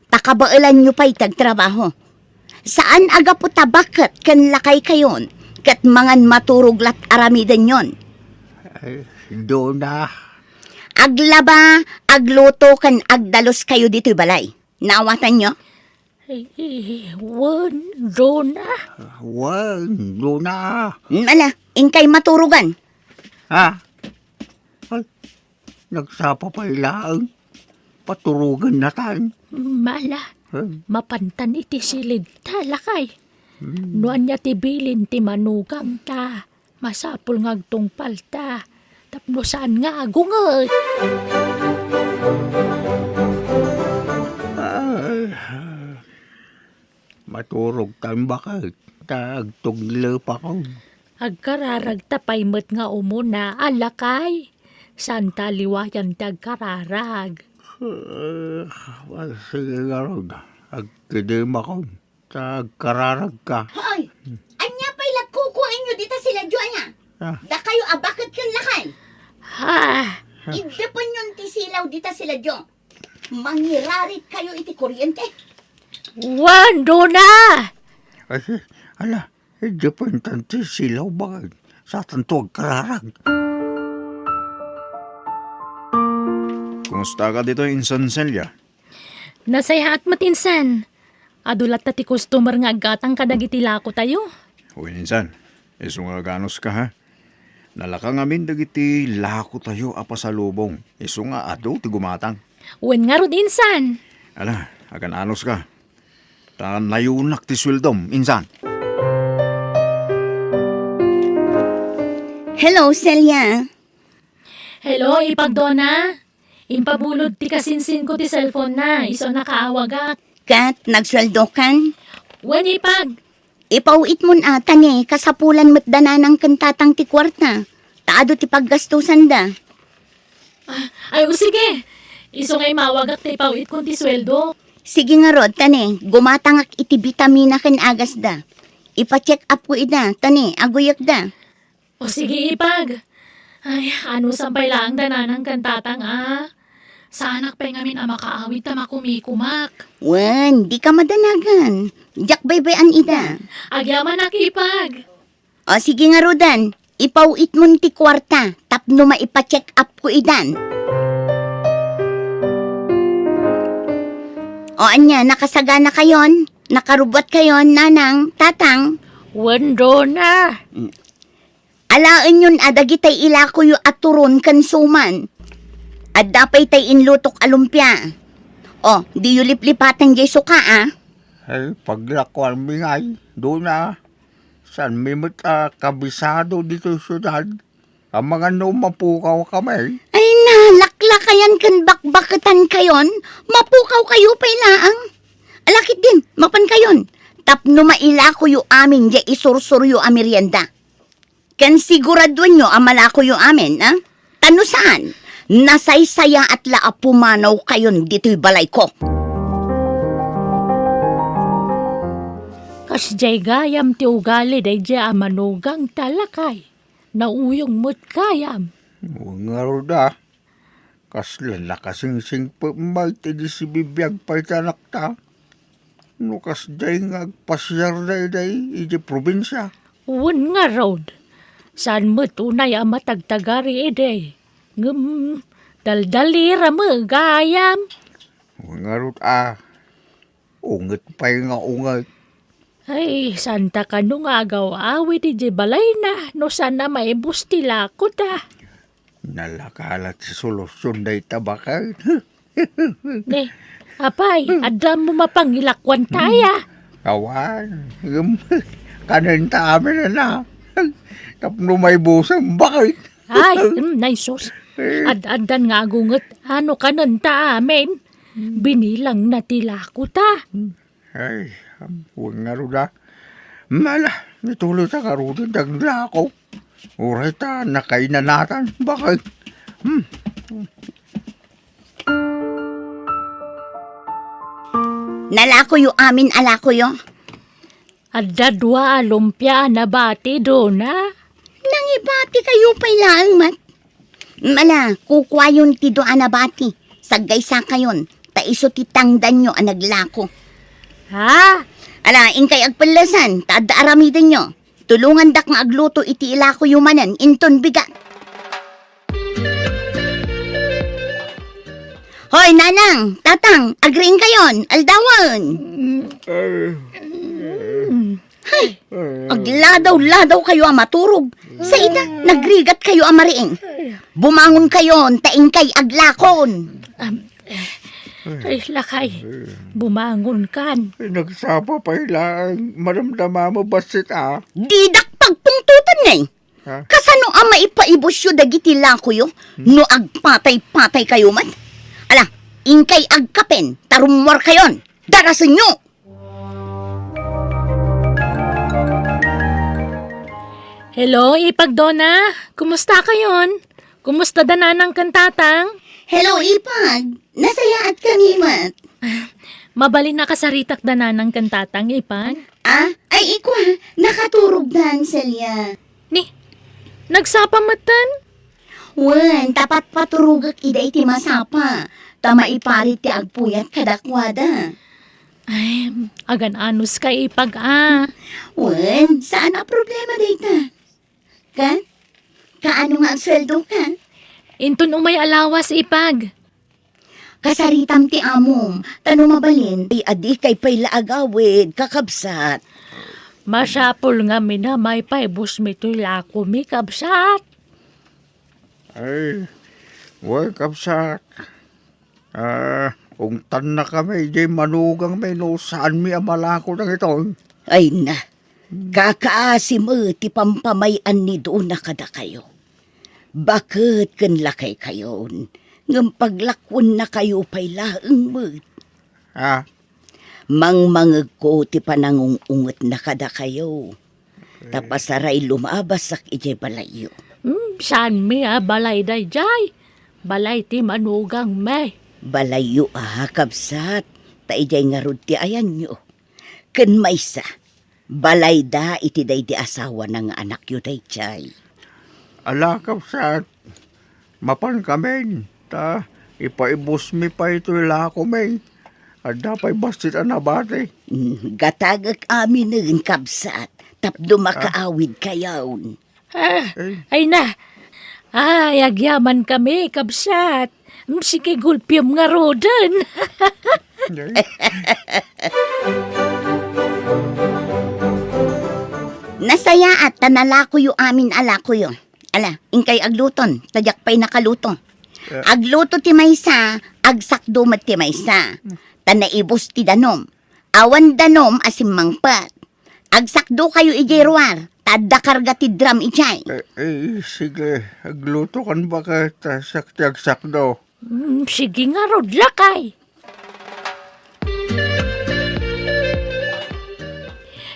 ta kabaelanyo pay ti agtrabaho. Saan a gapu ta baket ken lakaykayon, ket mangan maturog lat aramidenyon. Ay, Dona. Aglaba, agluto, ken agdaluskayo ditoy balay. Naawatanyo? Eh, wen, Dona. Wen, Dona. Ala, inkay maturogan. Ha? Ay, nagsapa pay laeng. Paturogan natan. Mala, hmm, mapantan iti silid ta, lakay. Hmm. No ania ti bilin ti manugangta, masapul nga agtungpalta tapno saan nga agunget. Ay, maturogtan baket ta agtuglepakon. Agkararagta pay met nga umuna, a lakay. Saanta a liwayan ti agkararag. Eh, sige ngarud, agkidemakon ta agkararagka. Hoy! Ania pay la kukuaenyo dita sila Joanna? Ah. Dakayo a baket ken lakay? Ha? Iddepenyon ti silaw dita sila Jo. Mangirarit kayo iti kuryente. Wen, Dona! Ay, ala, iddepentan ti silaw baket. Saanto agkararag. Kumusta ka ditoy, Insan Celia? Nasayaat met, Insan. Adu latta ti customer nga aggatang kadagiti lakotayo. Wen, Insan. Isu nga aganuska, ha? Nalaka ngamin dagiti lakotayo a pasalubong. Isu nga adu ti gumatang. Wen ngarud, Insan. Ala, agan-anuska. Ta nayunak ti sueldom, Insan. Hello, Celia. Hello, Ipag Dona. Impabulod ti kasinsinko ti cellphone na, isu a nakaawagak. Ket nagsueldokan? Wen, Ipag. Ipaw-itmon a, ta ni kasapulan met da nanang ken tatang ti kuarta, ta adu ti paggastusanda. Ah, ay, o sige. Isu nga imawagak ta ipaw-itkon ti sueldo. Sige ngarud, ta ni, gumatangak iti bitamina ken agasda. Ipa-check up ko ida, ta ni, aguyekda. O sige, Ipag. Ay, anusan pay laeng da nanang ken tatang a. Saanak pay ngamin a makaawid ta makumikumak. Wen, dika madanagan. Diak baybay-an ida. Agyamanak, Ipag. O sige ngaruden, ipaw-itmon ti kuarta tapno maipa-check up ko idan. O ania, nakasaganakayon? Nakarubbuatkayon, nanang, tatang? Wen, Dona. Mm. Alaenyon a dagitay ilakoyo a turon ken suman. Adda pay tay inlutok a lumpia. O, diyo liplipaten diay suka, a. Ay, paglakuanmi ngay, Dona. Saanmi met a kabisado ditoy siudad. Amangan no mapukawkami. Ay, nalaklakayan ken bakbaketankayon, mapukawkayo pay laeng. Ala ketdin, mapankayon. Tapno mailakoyo amin diay isursuryo a merienda. Ken siguraduenyo a malakoyo amin, a? Ta no saan, nasaysayaat la a pumanawkayon ditoy balayko. Kasdiay gayam ti ugali daydiay a manugang ta, lakay. Nauyong met gayam. Ngarud, a. Kasla nakasingsingpet met idi sibibiag pay ti anakta. No kasdiay nga agpasiarda idiay idiay probinsia. Wen ngarud, saan met unay a matagtagari idi. Ngem daldalira met gayam. Wen ngarud, a. Unget pay nga unget. Ay, saanta kano nga agaw-awid idiay balayna no saan a maibus ti lakota. Nalaka la ti solusion dayta baket. Ne, apay, adda mo mapangilakuan ta aya? Awan, ngem kanenta amin a. Tapno maibusen baket. Ay, mm, nay sus. Ad-addan nga agunget, ano kanenta amin? Binilangna ti lakota. Ay, am, wen ngarud a. Mala, nituloy ta ngaruden ti aglako. Uray ta nakainanatan, bakit? Hmm. Nalakoyo amin a lakoyo. Adda dua a lumpia a nabati, Dona. Nangibati kayo pay laeng met. Mala, kukuayon ti dua a nabati. Saggaysakayon, ta isu ti tangdanyo a naglako. Ha? Ala, inkay agpellesan, ta adda aramidenyo. Tulongandak nga agluto iti ilakoyo manen inton bigat. Hoy, nanang, tatang, agriingkayon, aldawen. Ay. Hay, agladaw-ladaw kayo a maturog. Sa ida, nagrigat kayo a mariing. Bumangon kayon, ta inkay aglakon. Am, eh, ay, lakay, bumangon kan. Ay, nagsapa pay laeng, madamdama mo, bassit, ah. Didak pagpungtotan ngay. Ha? Kasano a maipaibusyo dagiti lakoyo no agpatay-patay kayo met? Ala, inkay agkapen, ta rummuar kayon. Darasenyo! Hello, Ipag Dona. Kumusta kayon? Kumusta da nanang ken tatang? Hello, Ipag. Nasayaat kami met. Mabalin a kasaritak da nanang ken tatang, Ipag. Ah, ay ikwa, nakaturog dan, Celia. Ni, nagsapa metten? Wen, ta patpaturogek ida iti masapa, ta maiparit ti agpuyat kadakuada. Ay, agan-anos ka, Ipag, a. Wen, saan a problema dayta. Kan? Kaano nga agsueldo ka? Inton umay a lawas, Ipag. Kasaritam ti amom, ta no mabalin, ti adikay pay la agawid, kakabsat. Masapul ngamin a maipaibusmi toy lakomi, kabsat. Ay, wen, kabsat. Ah, ungtannakami idiay manugangmi no saanmi a malako dagitoy. Ay na, kakaasi met ti pampamay-an ni Dona kadakayo. Baket ken lakaykayon, ngem paglakuennakayo pay laeng met. Ah? Mangmangegko ti panangung-ungetna kadakayo. Ta pasaray lumabasak idiay balayyo. Hmm, saanmi a balay daydiay? Balay ti manugangmi. Balayyo a, kabsat, ta idiay ngarud ti ayanyo. Ken maysa, balayda iti daydi asawana nga anakyo daydiay. Ala, kabsat, mapankamin, ta ipaibusmi pay toy lakomi. Adda pay bassit a nabati. Mm, gatagek aminen, kabsat, tapno makaawidkayon. Ah, ay na. Ay, agyamankami, kabsat. Mm, sige, gulpiam ngaruden. Ay. Nasayaat ta nalakoyo amin a lakoyo. Ala, inkay agluton, ta diak pay nakaluto. Eh. Agluto ti maysa, agsakdo met ti maysa. Ta naibus ti danum. Awan danum a simmangpet. Agsakdokayo idiay ruar, ta adda karga ti drum idiay. Eh, eh, sige, aglutokan baket, ta siak ti agsakdo. Mm, sige ngarud, lakay.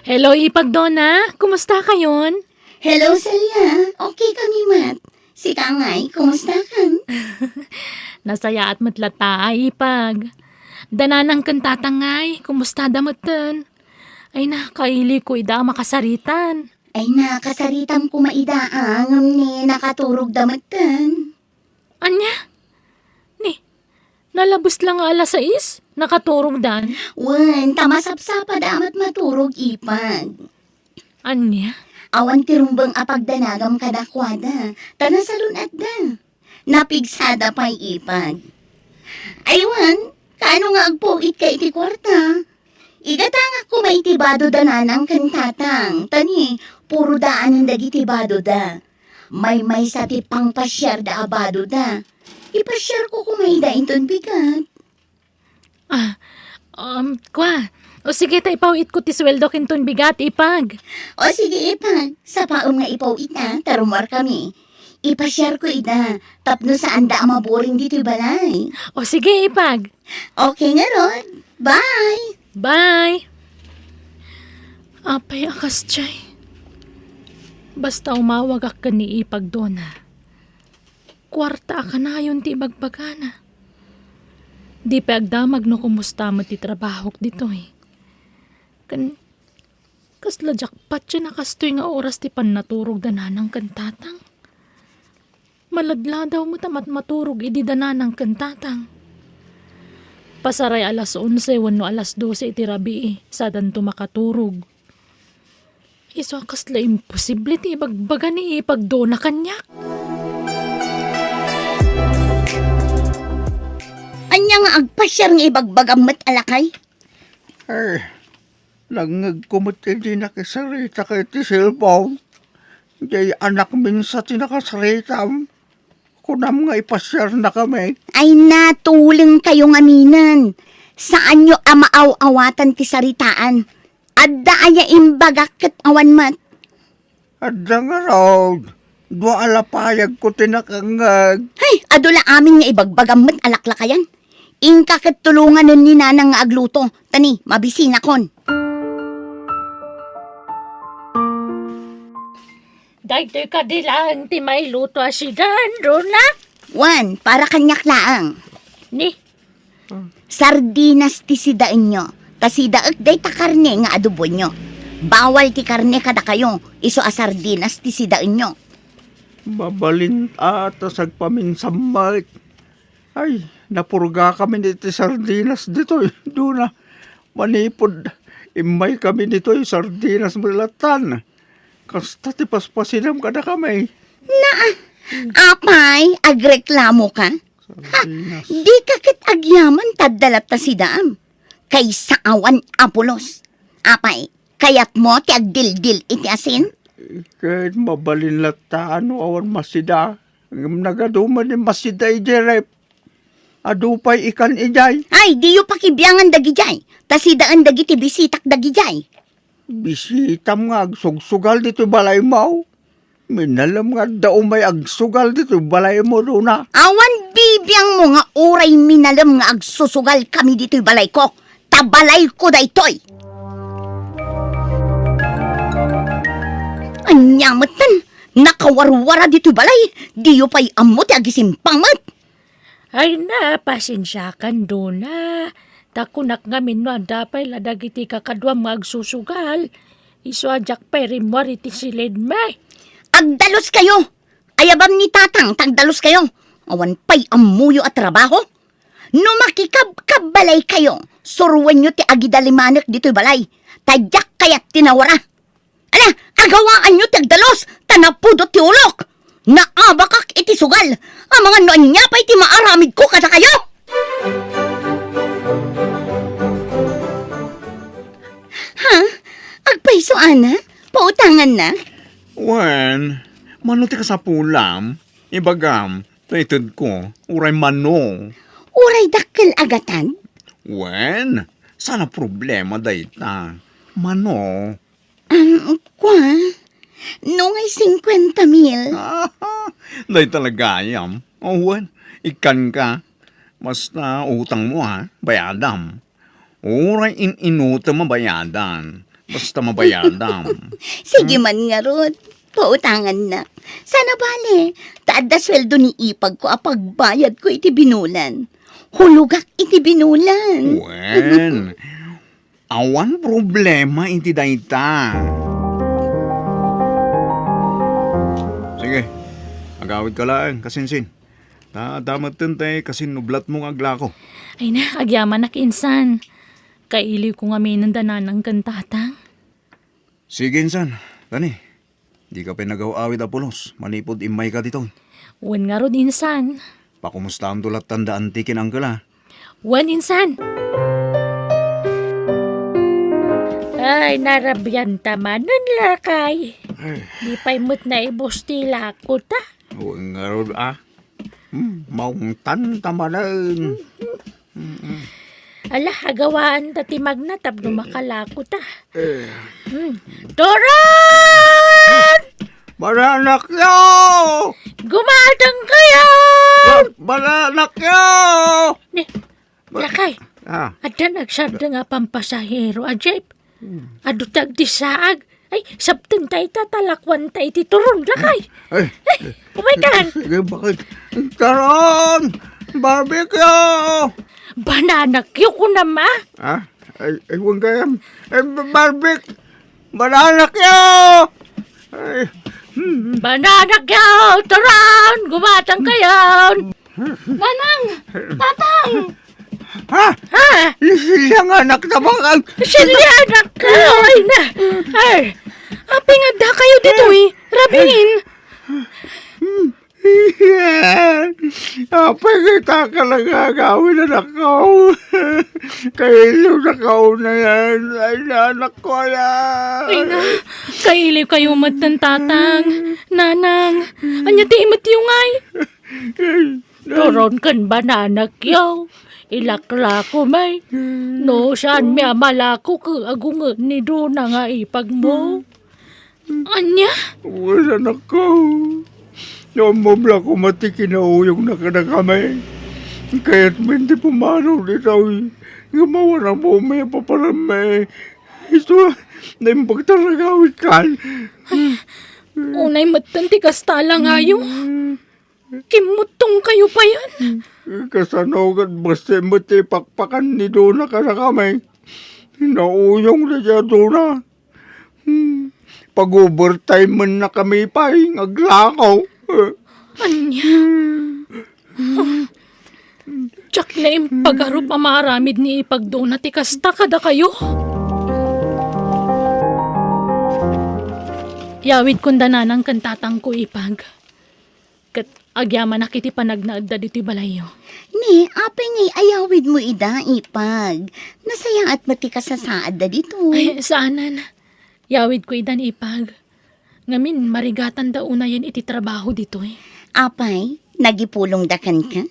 Hello, Ipag Dona. Kumusta kayon? Hello, Celia. Okay kami met. Sika ngay, kumusta kan? Nasayaat met latta, Ipag. Da nanang ken tatang ngay, kumusta da metten? Ay na, kailiko ida a makasaritan. Ay na, kasaritam koma ida, a, ngem ni nakaturog da metten. Ania? Ni, nalabes la nga alas sais, nakaturog dan? Wen, ta masapsapa da met maturog, Ipag. Ania? Awan ti rumbeng a pagdanagam kadakuada, ta nasalun-atda. Napigsada pay, Ipag. Aywan, kaano nga agpuitka iti kuarta? Igatangak koma iti bado da nanang ken tatang, ta ni, puro daanen dagiti bado da. Maymaysa ti pangpasiar da a bado da. Ipasiar ko koma ida inton bigat. Ah, um, kwa. O sige, ta ipaw-itko ti sueldo kinton bigat, Ipag. O sige, Ipag. Sapaem nga ipaw-itna, ta rummuar kami. Ipasiar ko ida, tapno saan da a maburing ditoy balay. O sige, Ipag. Okay ngarud. Bye! Bye! Apay a kasdiay? Basta umawagak ken ni Ipag Dona, kuarta a kanayon ti ibagbagana. Di pay agdamag no kumusta met ti trabahok ditoy. Ken kasla jackpot ti nakastoy nga oras ti pannaturog da nanang ken tatang. Maladladaw met a mat-, maturog idi da nanang ken tatang. Pasaray alas onse wenno alas dose iti rabii, sadanto makaturog. Isu a kasla imposible ti ibagbaga ni Ipag Dona kaniak. Ania nga agpasiar nga ibagbagam met a lakay? Eh, nangngegko met idi nakisarita ka iti cellphone. Diay anakmin sa ti nakasaritam. Kunam nga ipasiarnakami. Ay, natuleng kayo ngaminen. Saanyo a maaw-awatan ti saritaan. Adda aya imbagak ket awan met? Adda ngarud. Dua a lapayagko ti nakangngeg. Hay, adu la amin nga ibagbagam met a laklakayan. Inka ket tulonganen ni nanang nga agluto. Tani, mabisinakon. Daytoy kadi laeng ti mailuto a sidaen, Dona? Wen, para kaniak laeng. Ni? Sardinas ti sidaenyo. Ta sidaek dayta karne nga adoboenyo. Bawal ti karne kadakayo, isu a sardinas ti sidaenyo. Mabalin a ta sagpaminsan met. Ay, napurgakami iti sardinas ditoy, Dona. Manipud immaykami ditoy, sardinas met lattan. Kasta ti paspasidam kadakami. Naa, apay, agreklamoka? Ha? Sardinas. Dika ket agyaman ta adda latta sidaam. Kaysa awan a pulos. Apay, kayatmo ti agdildil iti asin? Ket mabalin latta no awan masida. Ngem nagadu met ni masida idiay ref. Adu pay ikan idiay. Ay, diyo pakibiangan dagidiay. Ta sidaen dagiti bisitak dagidiay. Bisitam nga agsugsugal ditoy balaymo? Minalem nga adda umay agsugal ditoy balaymo, Dona. Awan bibiangmo nga uray minalem nga agsusugalkami ditoy balayko. Ta balayko daytoy. Ania metten, nakawarwara ditoy balay, diyo pay ammo ti agisimpang met. Ay na, pasensiakan, Dona. Ta kunak ngamin no adda pay la dagiti kakaduam nga agsusugal, isu a diak pay rimmuar iti silidmi. Agdaluskayo! Ayabam ni Tatang ta agdaluskayo. Awan pay ammoyo a trabaho. No makikabkabbalaykayo, suroenyo ti agidalimanek ditoy balay, ta diak kayat ti nawara. Ala, agawaanyo ti agdalus, ta napudot ti ulok. Naabakak iti sugal, amangan no ania pay ti maaramidko kadakayo. Ha? Agpayso, ana? Pautanganna? Wen, mano ti kasapulam? Ibagam, ta itedko, uray mano. Uray dakkel a gatad? Wen, saan a problema dayta. Mano? Um, kua? No ngay singkuenta mil? Dayta la gayam. O, wen, ikkanka. Basta utangmo, ha, bayadam. Uray in-inutem a bayadan. Basta mabayadam. Sige man ngarud, pautangannak. Saan a bale, ta adda sueldo ni ipagko a pagbayadko iti binulan. Hulogak iti binulan. Wen, awan problema iti dayta. Sige, agawidka laeng, kasinsin. Ta, ta metten ti kasinnublatmo nga aglako. Ay na, agyamanak, insan. Kailiwko ngamin da nanang ken tatang. Sige, insan. Kani, dika pay nagaw-awid a pulos manipud immayka ditoy. Wen ngarud, insan. Pakumustaamto lattan da anti ken uncle, a? Wen, insan. Ay, narabian ta manen, lakay. Ay. Di pay met naibus ti lako ta. Wen ngarud, a. Hmm, maungtan ta manen. Mm-mm. Ala, agawaan ta ti magna tapno makalako ta. Eh. Hmm. Doron! Balanakyo! Gumadeng kayo! Ba-, balanakyo! Ni, Ba-, lakay, ah. Adda nagsardeng a pampasahero a jeep. Adu ti agdissaag. Ay, sabtenta ita, ta lakuanta iti turon, lakay. Ay, ay, Umaykan. Sige, bakit? Turon! Barbecue! Banana cue ko naman. Ah, ay, ay, huwag kayam. Ay, ba-, barbecue! Banana cue! Ay, hmm. Banana cue! Turon! Gumatang kayo! Nanang! Tatang! Ha? Ha? Ni Celia nga anak na bakal. Celia anak ka! Ay na! Ay! Apay nga adda kayo ditoy? Rabin! Apay nga ita ka nagagawin, anak ko? Kailiw na kauna yan. Ay, na, anak ko, yan. Ay na, kailiw kayo met, tatang, nanang. Anya ti imet yu ngay? Turon ken banana cue. Ilaklako may. No, saan mi a malako ket agunget ni Dona nga ipag mo? Ania? Wen, anak ko. No, ammom la koma ti kinauyongna kadakami. Kayatmi ti pumanaw ditoy. Nga mawan ammom a paparammi. Isu, naimbag ta ragawitkan. Ay, unay metten ti kasta la ngayo. Kimmuttong kayo payen. Kasano ket bassit met ti pakpakan ni Dona kadakami? Nauyong daydiay a Dona. Hmm. Pag-overtime man na kami pay nga aglako. Ania? Hmm. Diak naimpagarup a maaramid ni Ipag Dona ti kasta kadakayo. Yawidkon da nanang ken tatangko, Ipag. Ket agyamanak iti panagnaedda ditoy balayyo. Ni, apay ngay ayawidmo ida, Ipag? Nasayaat met ti kasasaadda ditoy. Ay, saanen. Yawidko idan, Ipag. Ngamin, marigatanda unayen iti trabaho ditoy. Apay, nagipulongda kenka?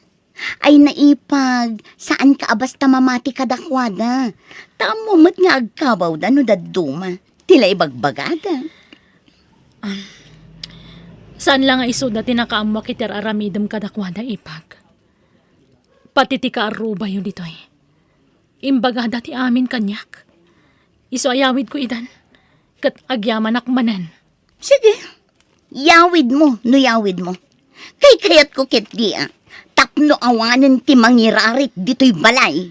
Ay, naipag, saanka a basta mamati kadakuada. Ta ammo met nga agkabawda no dadduma. Ti la ibagbagada. Um, saan la nga isuda ti nakaammoak iti ar-aramidem kadakuada, Ipag. Pati ti kaarrubayo ditoy. Imbagada ti amin kaniak. Isu a yawidko idan, ket agyamanak manen. Sige, yawidmo no yawidmo. Kaykayatko ketdi a tapno awanen ti mangirarit ditoy balay.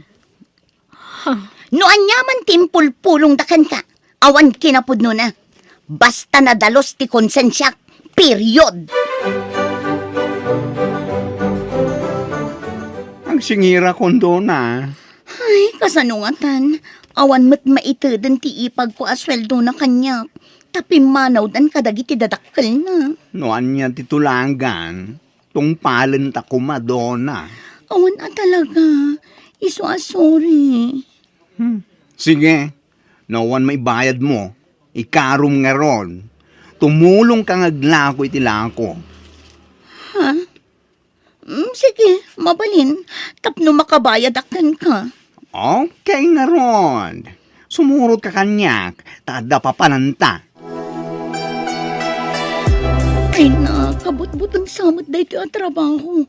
Huh. No aniaman ti impulpulongda kenka, awan kinapudnona. Basta nadalus ti konsensiak, period. Agsingirakon, Dona. Ay, kasano ngatan? Awan met maitedon ti ipagko a sueldona kaniak, ta pimmanawdan kadagiti dadakkelna. No ania ti tulagan, tungpalenta koma, Dona. Awan a talaga. Isu a sorry. Hmm. Sige, no awan maibayadmo, ikarom ngarud. Tumulongka nga aglako iti lako. Ha? Mm, sige, mabalin, tapno makabayadak kenka. Okay ngarud. Sumurotka kaniak, ta adda papananta. Ay na, kabutbuton sa met daytoy a trabaho.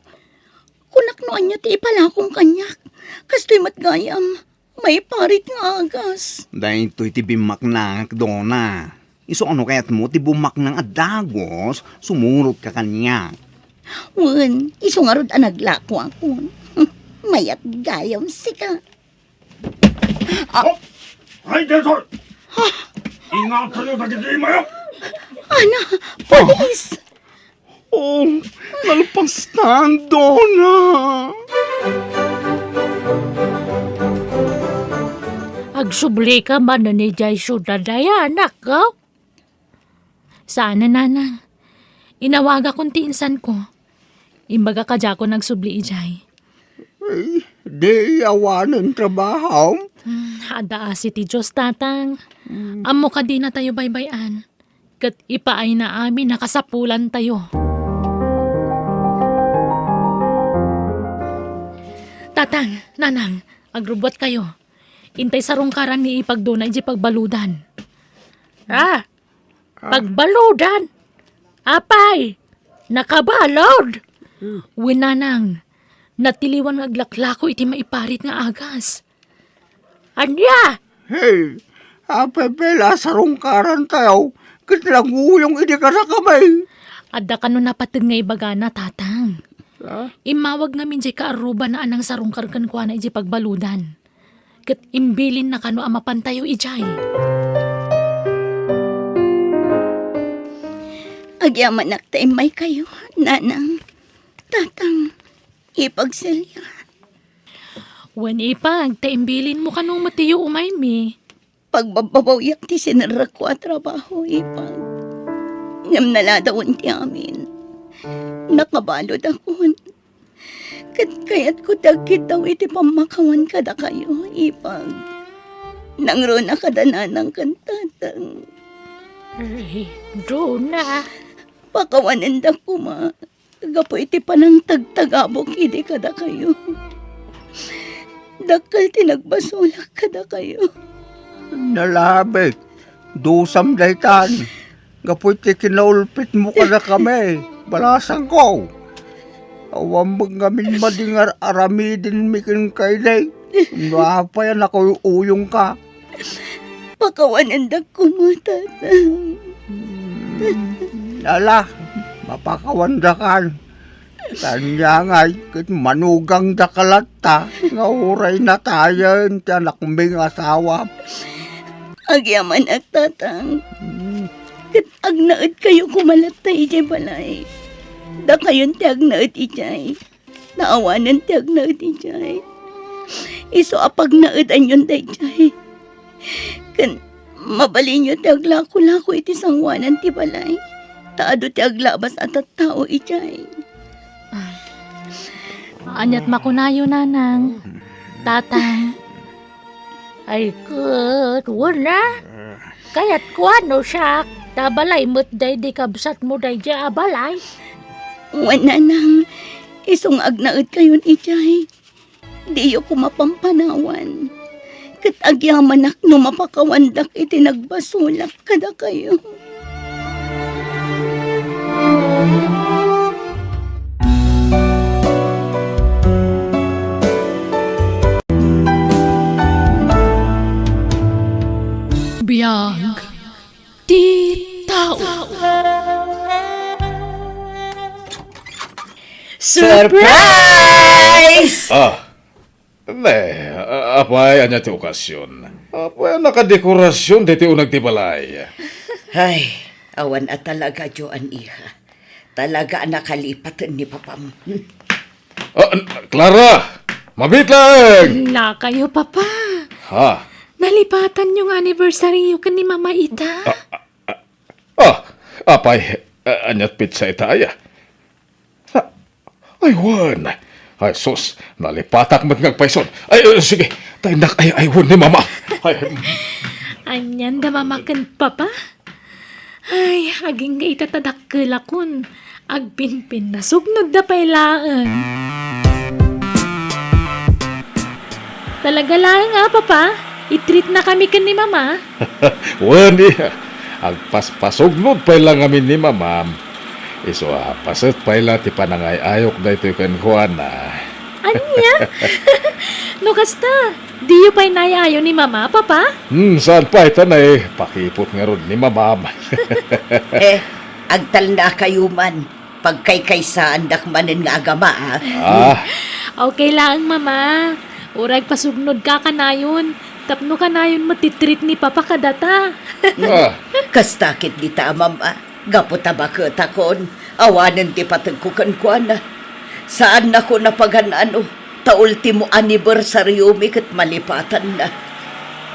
Kunak no ania ti ipalakom kaniak. Kastoy met gayam. Maiparit nga agas. Daytoy ti bimmaknak, Dona. Isu a no kayatmo ti bummaknang a dagus, sumurotka kaniak. Wen, isu ngarud a naglakoakon. Mayat gayam sika. Ah. Oh! Ay, Detoy! Ha? Ingatayo dagiti imayo! Ana, pulis! Oh, nalpastan, Dona. Agsublika manen idiay siudad aya, anak, oh? Saan, nanang. Inawagakon ti insanko. Imbaga kadiakon agsubli idiay. Ay, di awanen trabaho? Hmm, adda asi ti Dios, tatang. Hmm. Ammo kadi natayo baybay-an. Ket ipaayna amin a kasapulantayo. Tatang, nanang, agrubbuatkayo. Intay sarungkaran ni Ipag Dona idiay pagbaludan. Ah, pagbaludan? Apay, nakabalud? Hmm. Wen, nanang, natiliwan nga aglaklako iti maiparit nga agas. Ania? Hey, Apay pay la a sarungkarantayo ket nanguyong idi kadakami? Adda kano napateg nga ibagana, Tatang. Ha? Immawag ngamin diay kaarrubana a nangsarungkar kenkuana idiay pagbaludan. Ket imbilinna kano a mapantayo idiay. Agyamanak ta immaykayo, Nanang, Tatang, Ipag Celia. Wen, Ipag, ta imbilinmo kano met ti umaymi. Pagbabbabawiak ti sinerrekko a trabaho, Ipag. Ngem naladawen ti amin. Nakabaludakon. Ket kayatko ti agkitaw iti pammakawan kadakayo, Ipag. Nangruna kada Nanang ken Tatang. Ay, Jonah. Pakawanendak koma gapu iti panangtagtagabok idi kadakayo. Dakkel ti nagbasolak kadakayo. Nalabit, dusam daytan. Gapu iti kinaulpitmo kadakami, balasangko. Awan met ngamin madi nga ar-aramidenmi kenka idi. No apay a nakuy-uyongka. Pakawanendak koma, Tatang. Hmm, ala, mapakawandakan. Kaniangay ket manugangdaka latta nga uray natayen ti anakmi nga asawa. Agyamanak, Tatang. Hmm. Ket agnaedkayo koma latta idiay balay. Dakayon ti agnaed idiay. Naawanen ti agnaed idiay. Isu a pagnaedanyon daydiay. Ken mabalinyo ti aglakolako iti sangoanan ti balay, ta adu ti aglabas a tattao idiay. Aniat makunayo, Nanang, Tatang? Ay, ket, wen a. Kayatko a no siak, ta balay met daydi kabsatmo daydi a balay. Wen, Nanang, isu nga agnaedkayon idiay. Diyo koma pampanawan. Ket agyamanak no mapakawandak iti nagbasolak kadakayo. Biag ti tao. Surprise! Ah, ne, a-, apay, ania ti okasion? Apay a nakadekorasion daytoy uneg ti balay? Ay, awan a talaga, Joan, iha. Talaga a nakalipaten ni papam. Ah, n-, Clara! Mabiit laeng! Nakayo, Papa. Ha? Nalipatanyo nga anibersaryo ken ni Mama ita. Ah, ah, ah, ah, apay, ah, aniat petsa ita aya? Ah, ay, wen. Ay, sus, nalipatak met nga agpayson. Ay, eh, sige, ta innak ay-aywen ni Mama. Ay. Anian da Mama ken Papa? Ay, agingga ita ta dakkelakon. Agpinpinnasugnodda pay laeng. Talaga laeng a, Papa? I-treat na kami ken ni Mama? Wen, iha. Agpaspasugnod pay la ngamin ni Mamam. Isu a paset pay la ti panangay-ayok daytoy kenkuana. Ania? No kasta, diyo pay naayayo ni Mama, Papa? Hmm, saan pay ta naipakipot ngarud ni Mamam. Eh, agtalnakayo man. Pagkaykaysaandak manen nga agama, a. Ah. Okay laeng, Mama. Uray agpasugnodka kanayon, tapno kanayon met ti treat ni Papa kadata. Ah. Kasta ket dita, Mama. Gapu ta baketakon, awanen ti pategko kenkuana. Saannakon a pagan-ano, ta ultimo anibersariomi ket malipatanna.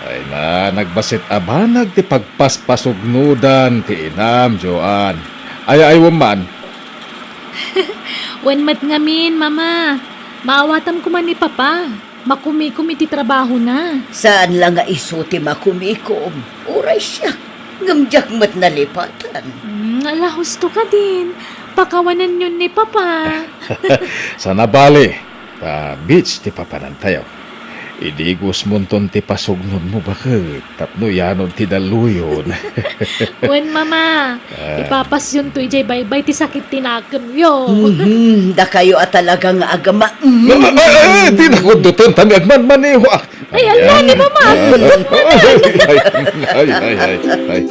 Ay na, nagbassit a banag ti pagpaspasugnodan ti inam, Joan. Ay, ay, wen man. Wen met ngamin, Mama. Maawatam koma ni Papa. Makumikom iti trabahona. Saan la nga isu ti makumikom. Uray siak. Ngem diak met nalipatan. Hmm, ala, husto kadin. Pakawanenyon ni Papa. Saan a bale, ta beach ti papanantayo. Idigosmonton ti pasugnonmo, baket, tapno yanon ti dalluyon. Wen, Mama, Ah. ipapasyonto idiay baybay ti sakit ti nakemyo. Mhm, dakayo a talaga nga agama-, mm. Ay, ay, ay, ay, ti nakuddoten, tami agmanmaneho, ah. Ay, ala, ni Mama, agkudot man. Ay, ay, ay, ay, ay.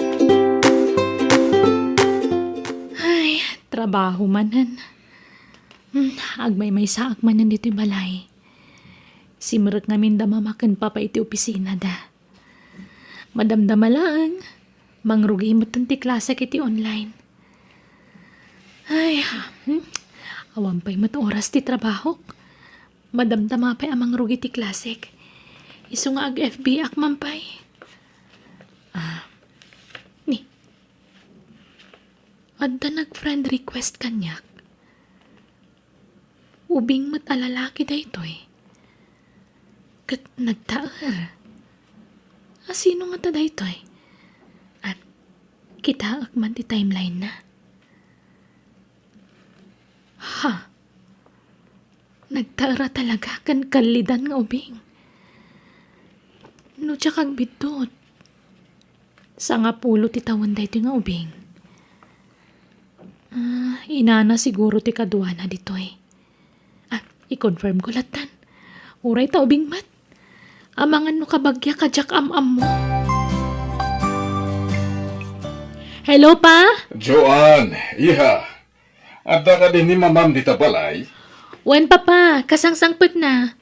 Ay, trabaho manen. Hmm, agmaymaysaak manen ditoy balay. Simrek ngamin da Mama ken Papa iti opisinada. Madamdama laeng, mangrugi metten ti klasek iti online. Ay, hmm, awan pay met oras ti trabahok. Madamdama pay a mangrugi ti klasek. Isu nga ag-F B ak man pay. Ah, ni, adda nag-friend request kaniak. Ubing met a lalaki daytoy. Ket nagtaer. A, sino ngata daytoy? At kitaek man ti timeline na. Ha? Nagtaer a talaga ken kallidan nga ubing. No diak agbiddut, sangapulo ti tawen daytoy nga ubing. Ah, inana siguro ti kaduana ditoy. Ah, i-confirm ko lattan. Uray ta ubing met. Amangan no kabagia ka diak am-ammo. Hello, Pa? Joan, iha. Adda kadi ni Mamam dita balay? Wen, Papa, kasangsangpetna.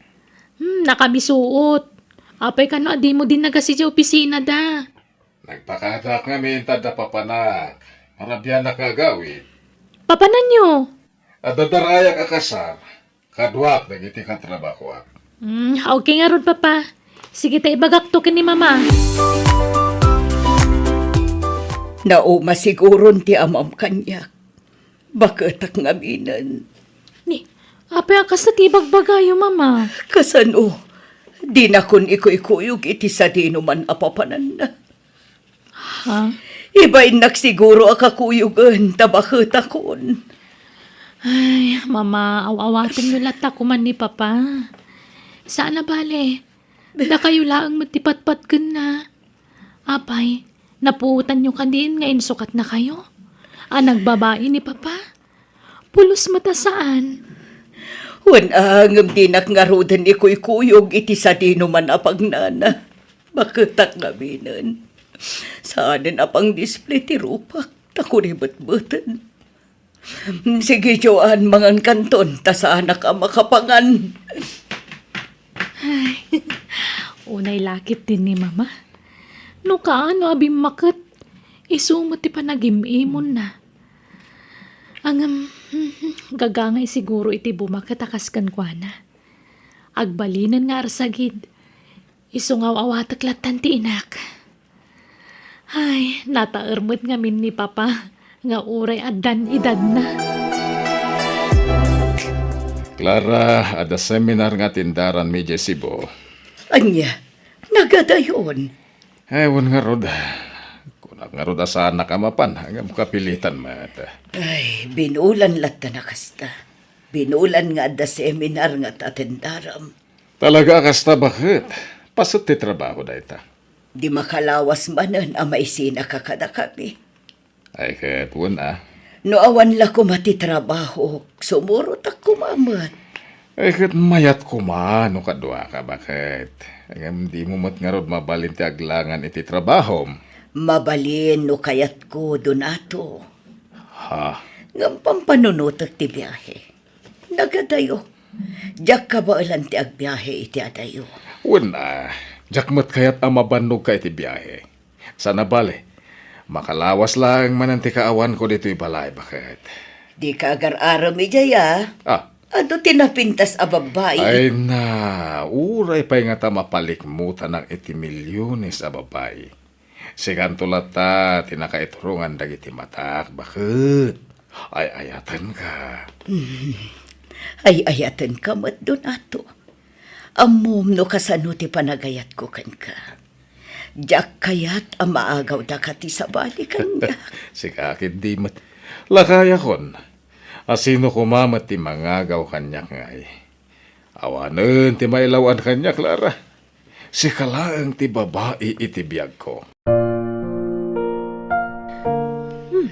Hmm, nakamisuot. Apay kano a dimo dinnagas idiay opisina da? Nagpakadaak ngamin ta adda papanak. Marabianak nga agawid. Papananyo? Adda darayak a kasar. Kaduak dagiti katrabahoak. Hmm, okay ngarud, Papa. Sige ta ibagakto ken ni Mama. Nauma siguron ti amam kaniak. Baketak ngaminen. Ni, apay a kasta ti ibagbagayo, Mama? Kasano? Dinakon ikuykuyog iti sadinoman a papananna. Ha? Ibainnak siguro a kakuyogen ta baketakon. Ay, Mama, aw-awatenyo latta koma ni Papa. Saan a bale, dakayo laeng met ti patpatgenna. Apay, napuotanyo kadin nga insukatnakayo a nagbabai ni Papa? Pulos met a saan. Wen a, ngem dinak ngaruden ikuykuyog iti sadinoman a pagnana. Baketak ngaminen. Saanen a pang-display ti rupak, ta kuribetbeten. Sige, Joan, mangankanton, ta saanak a makapangan. Ay, unay lakit din ni Mama. No kaano a bimmaket, isu met ti panagim-imonna. Ngem, gagangay siguro iti bumaket a kas kenkuana. Agbalinen nga arsagid, isu nga aw-awatek lattan ti inak. Ay, nataer met ngamin ni Papa nga uray addan idadna. Clara, adda seminar nga atendaranmi idiay Cebu. Ania, nagadayon? Ay, wen ngarud. Kunak ngarud a saanak a mapan, ngem kapilitan met. Ay, binulan latta a kasta. Binulan nga adda seminar nga atendaram. Talaga a kasta, baket? Paset ti trabaho dayta. Di makalawas manen a maisinaka kadakami. Ay, ket wen a. No awan la koma ti trabaho, sumurotak koma met. Ay, ket mayat koma no kaduaka, baket? Ngem dimo met ngarud mabalin ti aglangan iti trabahom. Mabalin no kayatko, Donato. Ha? Ngem pampanunotek ti biahe. Nagadayo. Diak kabaelan ti agbiahe iti adayo. Wen a, diak met kayat a mabannogka iti biahe. Saan a bale, makalawas laeng manen ti kaawanko ditoy balay, baket? Dika agar-arem idiay a. Ah. Adu ti napintas a babbai. Ay na, uray pay ngata mapalikmutanak iti milyones a babbai. Sikanto latta ti nakaiturongan dagiti matak, baket? Ay-ayatenka. Hmm. Ay-ayatenka met, Donato. Ammom no kasano ti panagayatko kenka. Diak kayat a maagawdaka ti sabali kaniak. Sika ket di met. Lakayakon, a sino koma met ti mangagaw kaniak ngay? Awanen ti mailaw-an kaniak, Clara. Sika laeng ti babai iti biagko. Hmm.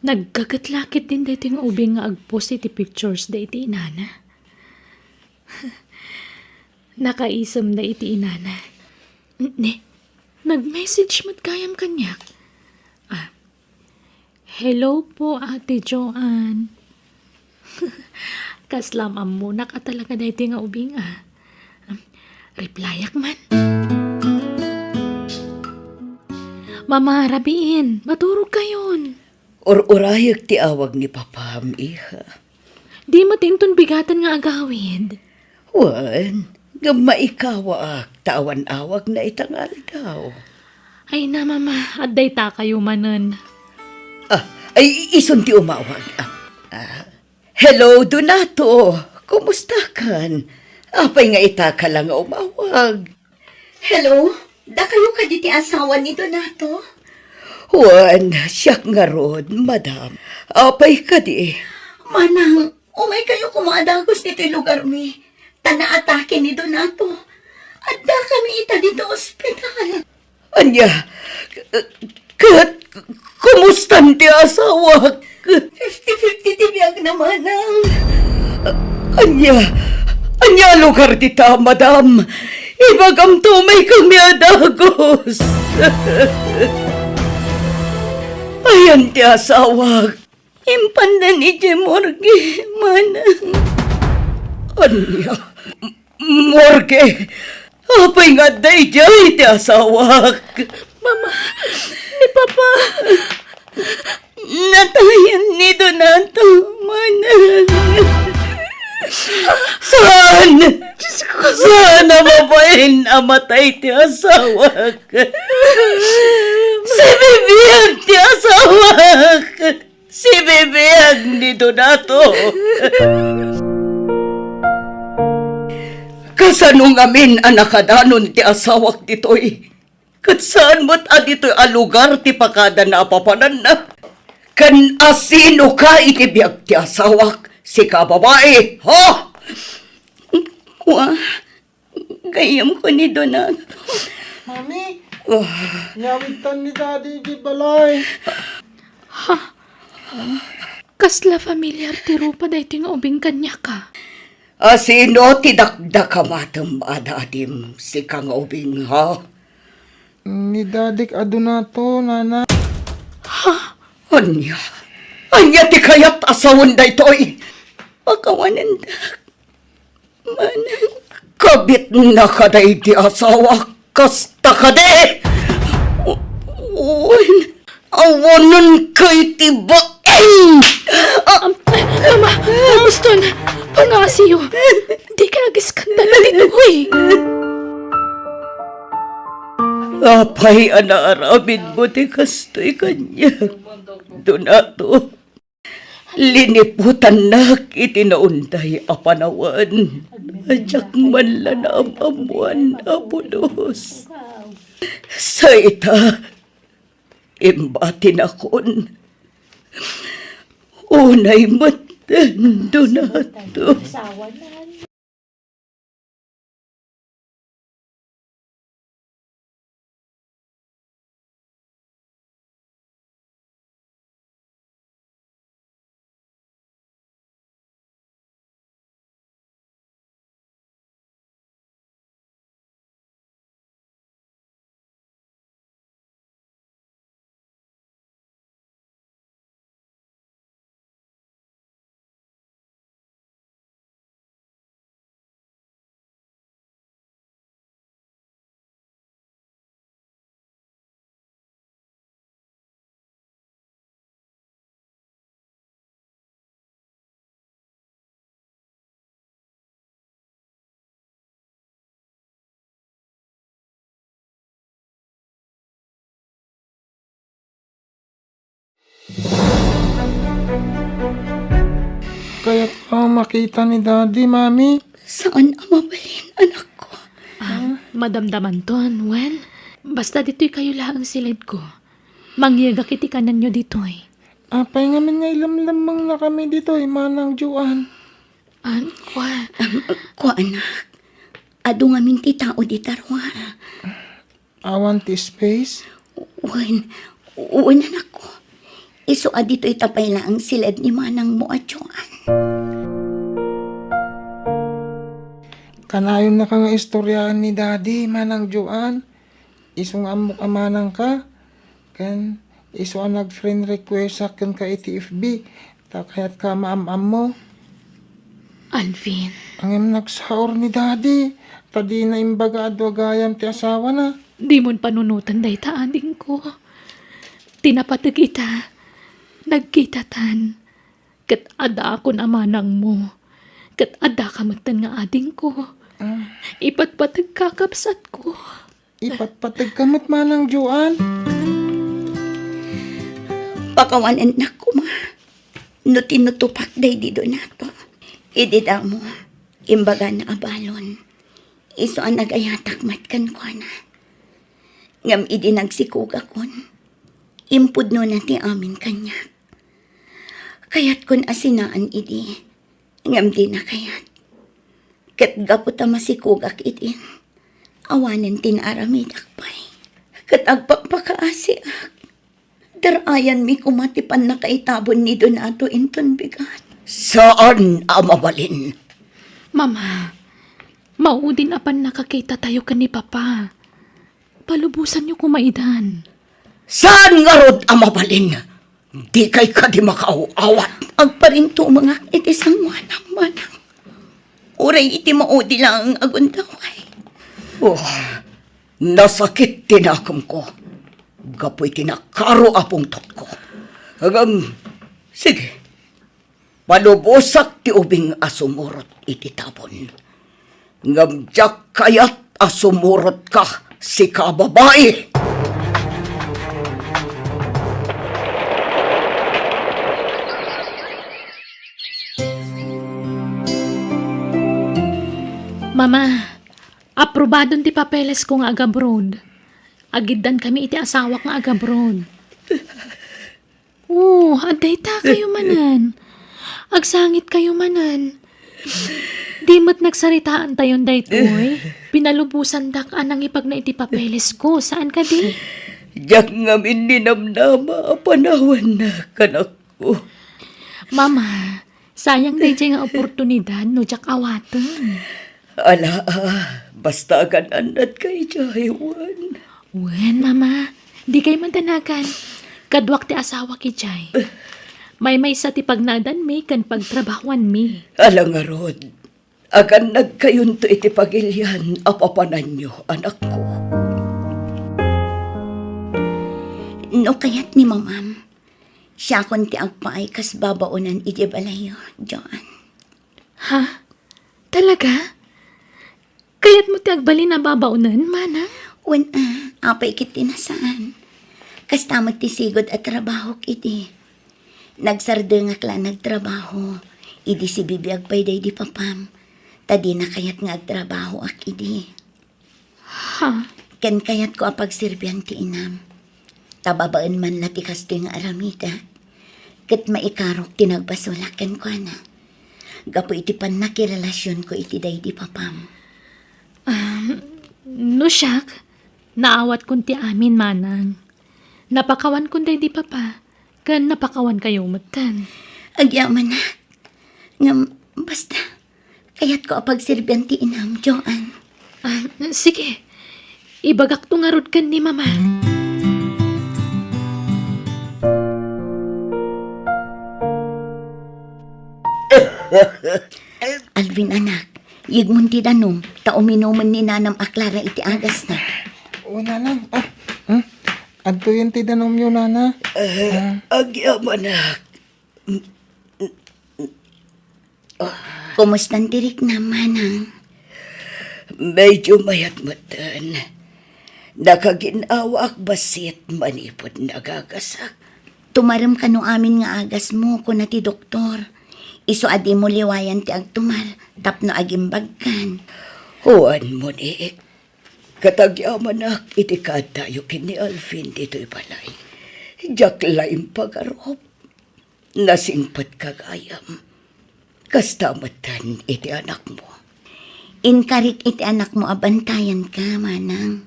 Naggaget la ketdin daytoy nga ubing nga agpost iti pictures da iti inana. Nakaisemda iti inana. Ne, nag-message met gayam kaniak. Ah, "Hello po, Ate Joanne." Kasla am-ammonak a talaga daytoy nga ubing, ah. Replyak man. Mama, rabiin, maturog kayon. Ur-urayek ti awag ni Papam, iha. Di met inton bigaten nga agawid. Wen, ngem maikawaak ta awan awagna ita nga aldaw. Ay na, Mama, adda ita kayo manen. Ah, ay, isun ti umawag. Ah, ah. Hello, Donato. Kumustakan? Apay nga ita ka la nga umawag? Hello, dakayo kadi ti asawa ni Donato? Wen, siak ngarud, madam. Apay kadi? Manang, umay kayo koma a dagus ditoy lugarmi. Ta naatake ni Donato. Adda kami ita dito ospital. Ania, ket kumustan ti asawak? Fifty fifty ti biagna, manang. Ania, ania lugar dita, madam? Ibagamto, umay kami a dagus. Ayan ti asawak. Impandan idiay morgue, manang. Ania? Morgue? Apay nga adda idiay ti asawak? Mama, ni Papa. Natayan ni Donato, manang. Saan? Diyos ko. Saan a mabain a matay ti asawak? Sibibiag ti asawak! Sibibiag ni Donato! Kasano ngamin a nakadanon ti asawak ditoy? Ket saan met a ditoy a lugar ti pakadana a papananna? Ken asinoka iti biag ti asawak? Sika babai, ha? Kua, gayyemko ni Donato. Mami, ah, nyawidtan ni Daddy iti balay. Ha? Kasla familiar ti rupa daytoy nga ubing kaniak, a? Asino ti dakdakamatem a dadim, sika nga ubing, ha? Ni Dadik a Donato, nana. Ha? Ania? Ania ti kayat a sawen daytoy? Pakawanendak. Manang. Kabitna kadaydi asawak, kasta kadi? Wen, awanen kay ti bain! Ah! Am-, Mama, Aguston, pangngasiyo. Dika agiskandalo ditoy. Apay a naaramidmo ti kastoy kaniak, Donato? Liniputannak iti naunday a panawen a diak man la naam-ammoan a pulos. Sa ita, imbatinakon. Unay met, Donato. Kayat ko makita ni Daddy, Mami. Saan a mabalin, anakko. Ah, madamdamanton, wen? Basta ditoy kayo laeng siled ko. Mangyegak iti kanenyo ditoy. Apay ngamin nga ilemlemmengna kami ditoy, Manang Joan? Ah, kua. Am, kua, anak. Adu ngamin ti tao dita ruar. Awan ti space? Wen, wen, anakko. Isu a ditoy ta pay laeng siled ni manangmo a Joan. Kanayonnaka nga istoryaen ni Daddy, Manang Joan. Isu nga ammok a manangka, ken isu a nag-friend requestak kenka iti F B, ta kayatka a maam-ammo. Alvin. Ngem nagsaor ni Daddy, ta dina imbaga a dua gayam ti asawana. Dimon panunoten dayta, adingko. Ti napateg ita, nagkitatan. Ket addaakon a manangmo. Ket addaka metten nga adingko. Ah. Ipatpategka, kabsatko. Ipatpategka met, Manang Joan. Pakawanennak koma no tinutupak daydi Donato. Idi damo, imbagana a balon. Isu a nagayatak met kenkuana. Ngem idi nagsikogakon, impudnona ti amin kaniak. Kayatkon a sinaan idi, ngem dina kayat. Ket gapu ta masikogak idin, awanen ti naaramidak pay. Ket agpakpakaasiak. Dar-ayanmi koma ti pannakaitabon ni Donato inton bigat. Saan a mabalin. Mama, maudin a pannakakitatayo ken ni Papa. Palubosanyo koma idan. Saan ngarud a mabalin? Dikay kadi makaaw-awat. Agparintumengak iti sangoanam, manang. Uray iti maudi laeng a gundaway. Oh, nasakit ti nakemko. Gapu iti nakaro a pungtotko. Ngem, sige. Palubosak ti ubing a sumurot iti tabon. Ngem diak kayat a sumurotka, sika a babai! Mama, aprobadon ti papelesko nga agabroad. Agiddankami iti asawak nga agabroad. Oh, adda ita kayo manen. Agsangit kayo manen. Di met nagsaritaantayon daytoy. Pinalubosandak a nangipagna iti papelesko. Saan kadi? Diak ngamin ninamnama a panawanna, kanakko. Mama, sayang daydiay nga oportunidad no diak awaten. Ala, ah, basta agan-annatka idiay, wen. Wen, Mama. Dikay madanagan. Kaduak ti asawak idiay. Maymaysa ti pagnaedanmi ken pagtrabahoanmi. Ala ngarud, agannadkayonto iti pagilian a papananyo, anakko. No kayat ni Mamam, siakon ti agpaay kas babaonan idiay balayyo, Joan. Ha? Talaga? Kayatmo ti agbalin a babaonen, manang? Wen a, apay ket ti nasaan. Kasta met ti sigud a trabahok idi. Nagsardengak la nagtrabaho, idi sibibiag pay daydi papam, ta dina kayat nga agtrabahoak idi. Ha? Ken kayatko a pagserbian ti inam. Ta babaen man la ti kastoy nga aramidek, ket maikarok ti nagbasolak kenkuana. Gapu iti pannakirelasionko iti daydi papam. Um, no siak, naawatkon ti amin, manang. Napakawankon daydi papa, ken napakawankayo metten. Agyamanak. Ngem, basta, kayatko a pagserbian ti inam, Joan. Ah, sige. Ibagakto ngarud ken ni Mama. Alvin, anak, yegmon ti danum, ta uminomen ni Nanam a Clara iti agasna. O, Nanang, ah, hmm? Adtoyen ti danumyo, Nana. Ah, ah. Agyamanak. Kumustan ti riknam, manang? Medyo mayat metten. Nakagin-awaak bassit manipud nagagasak. Tumarem kano amin nga agasmo, kuna ti doktor. Isu a dimo liwayan ti agtumar tapno agimbagkan. Wen, Monique. Ket agyamanak iti kaaddayo ken ni Alvin ditoy balay. Diak la impagarup. Nasingpetka gayam. Kasta metten iti anakmo. Inkarik iti anakmo a bantayanka, manang.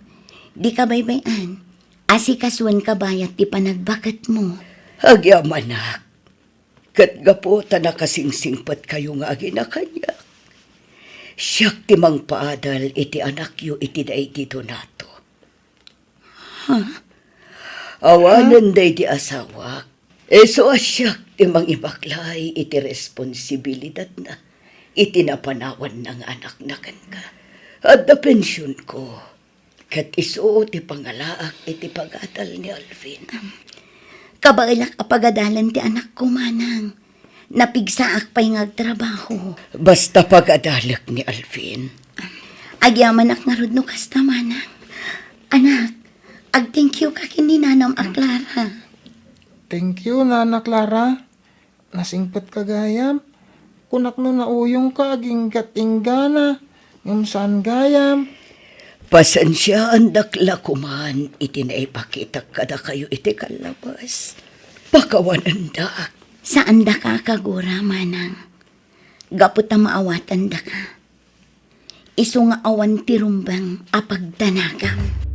Dika baybay-an. Asikasuenka bayat ti panagbaketmo. Agyamanak, ket gapu ta nakasingsingpetkayo nga aginakaniak, siak ti mangpaadal iti anakyo iti daydi Donato. Ha? Awanen daydi asawak, isu a siak ti mangibaklay iti responsibilidadna iti napanawanna nga anakna kenka. Adda pensionko, ket isu ti pangalaak iti pagadal ni Alvin. Kabaelak a pagadalen ti anakko, manang. Napigsaak pay nga agtrabaho. Basta pagadalek ni Alvin. Agyamanak ngarud no kasta, manang. Anak, ag-thank you ka ken ni nanam a Clara. Thank you, Nana Clara. Nasingpetka gayam. Kunak no nauyongka aginggat inggana, ngem saan gayam. Pasensiaandak la koman iti naipakitak kadakayo iti kallabas. Pakawanendak. Saandaka a kagura, manang. Gapu ta maawatandaka. Isu nga awan ti rumbeng a pagdanagam.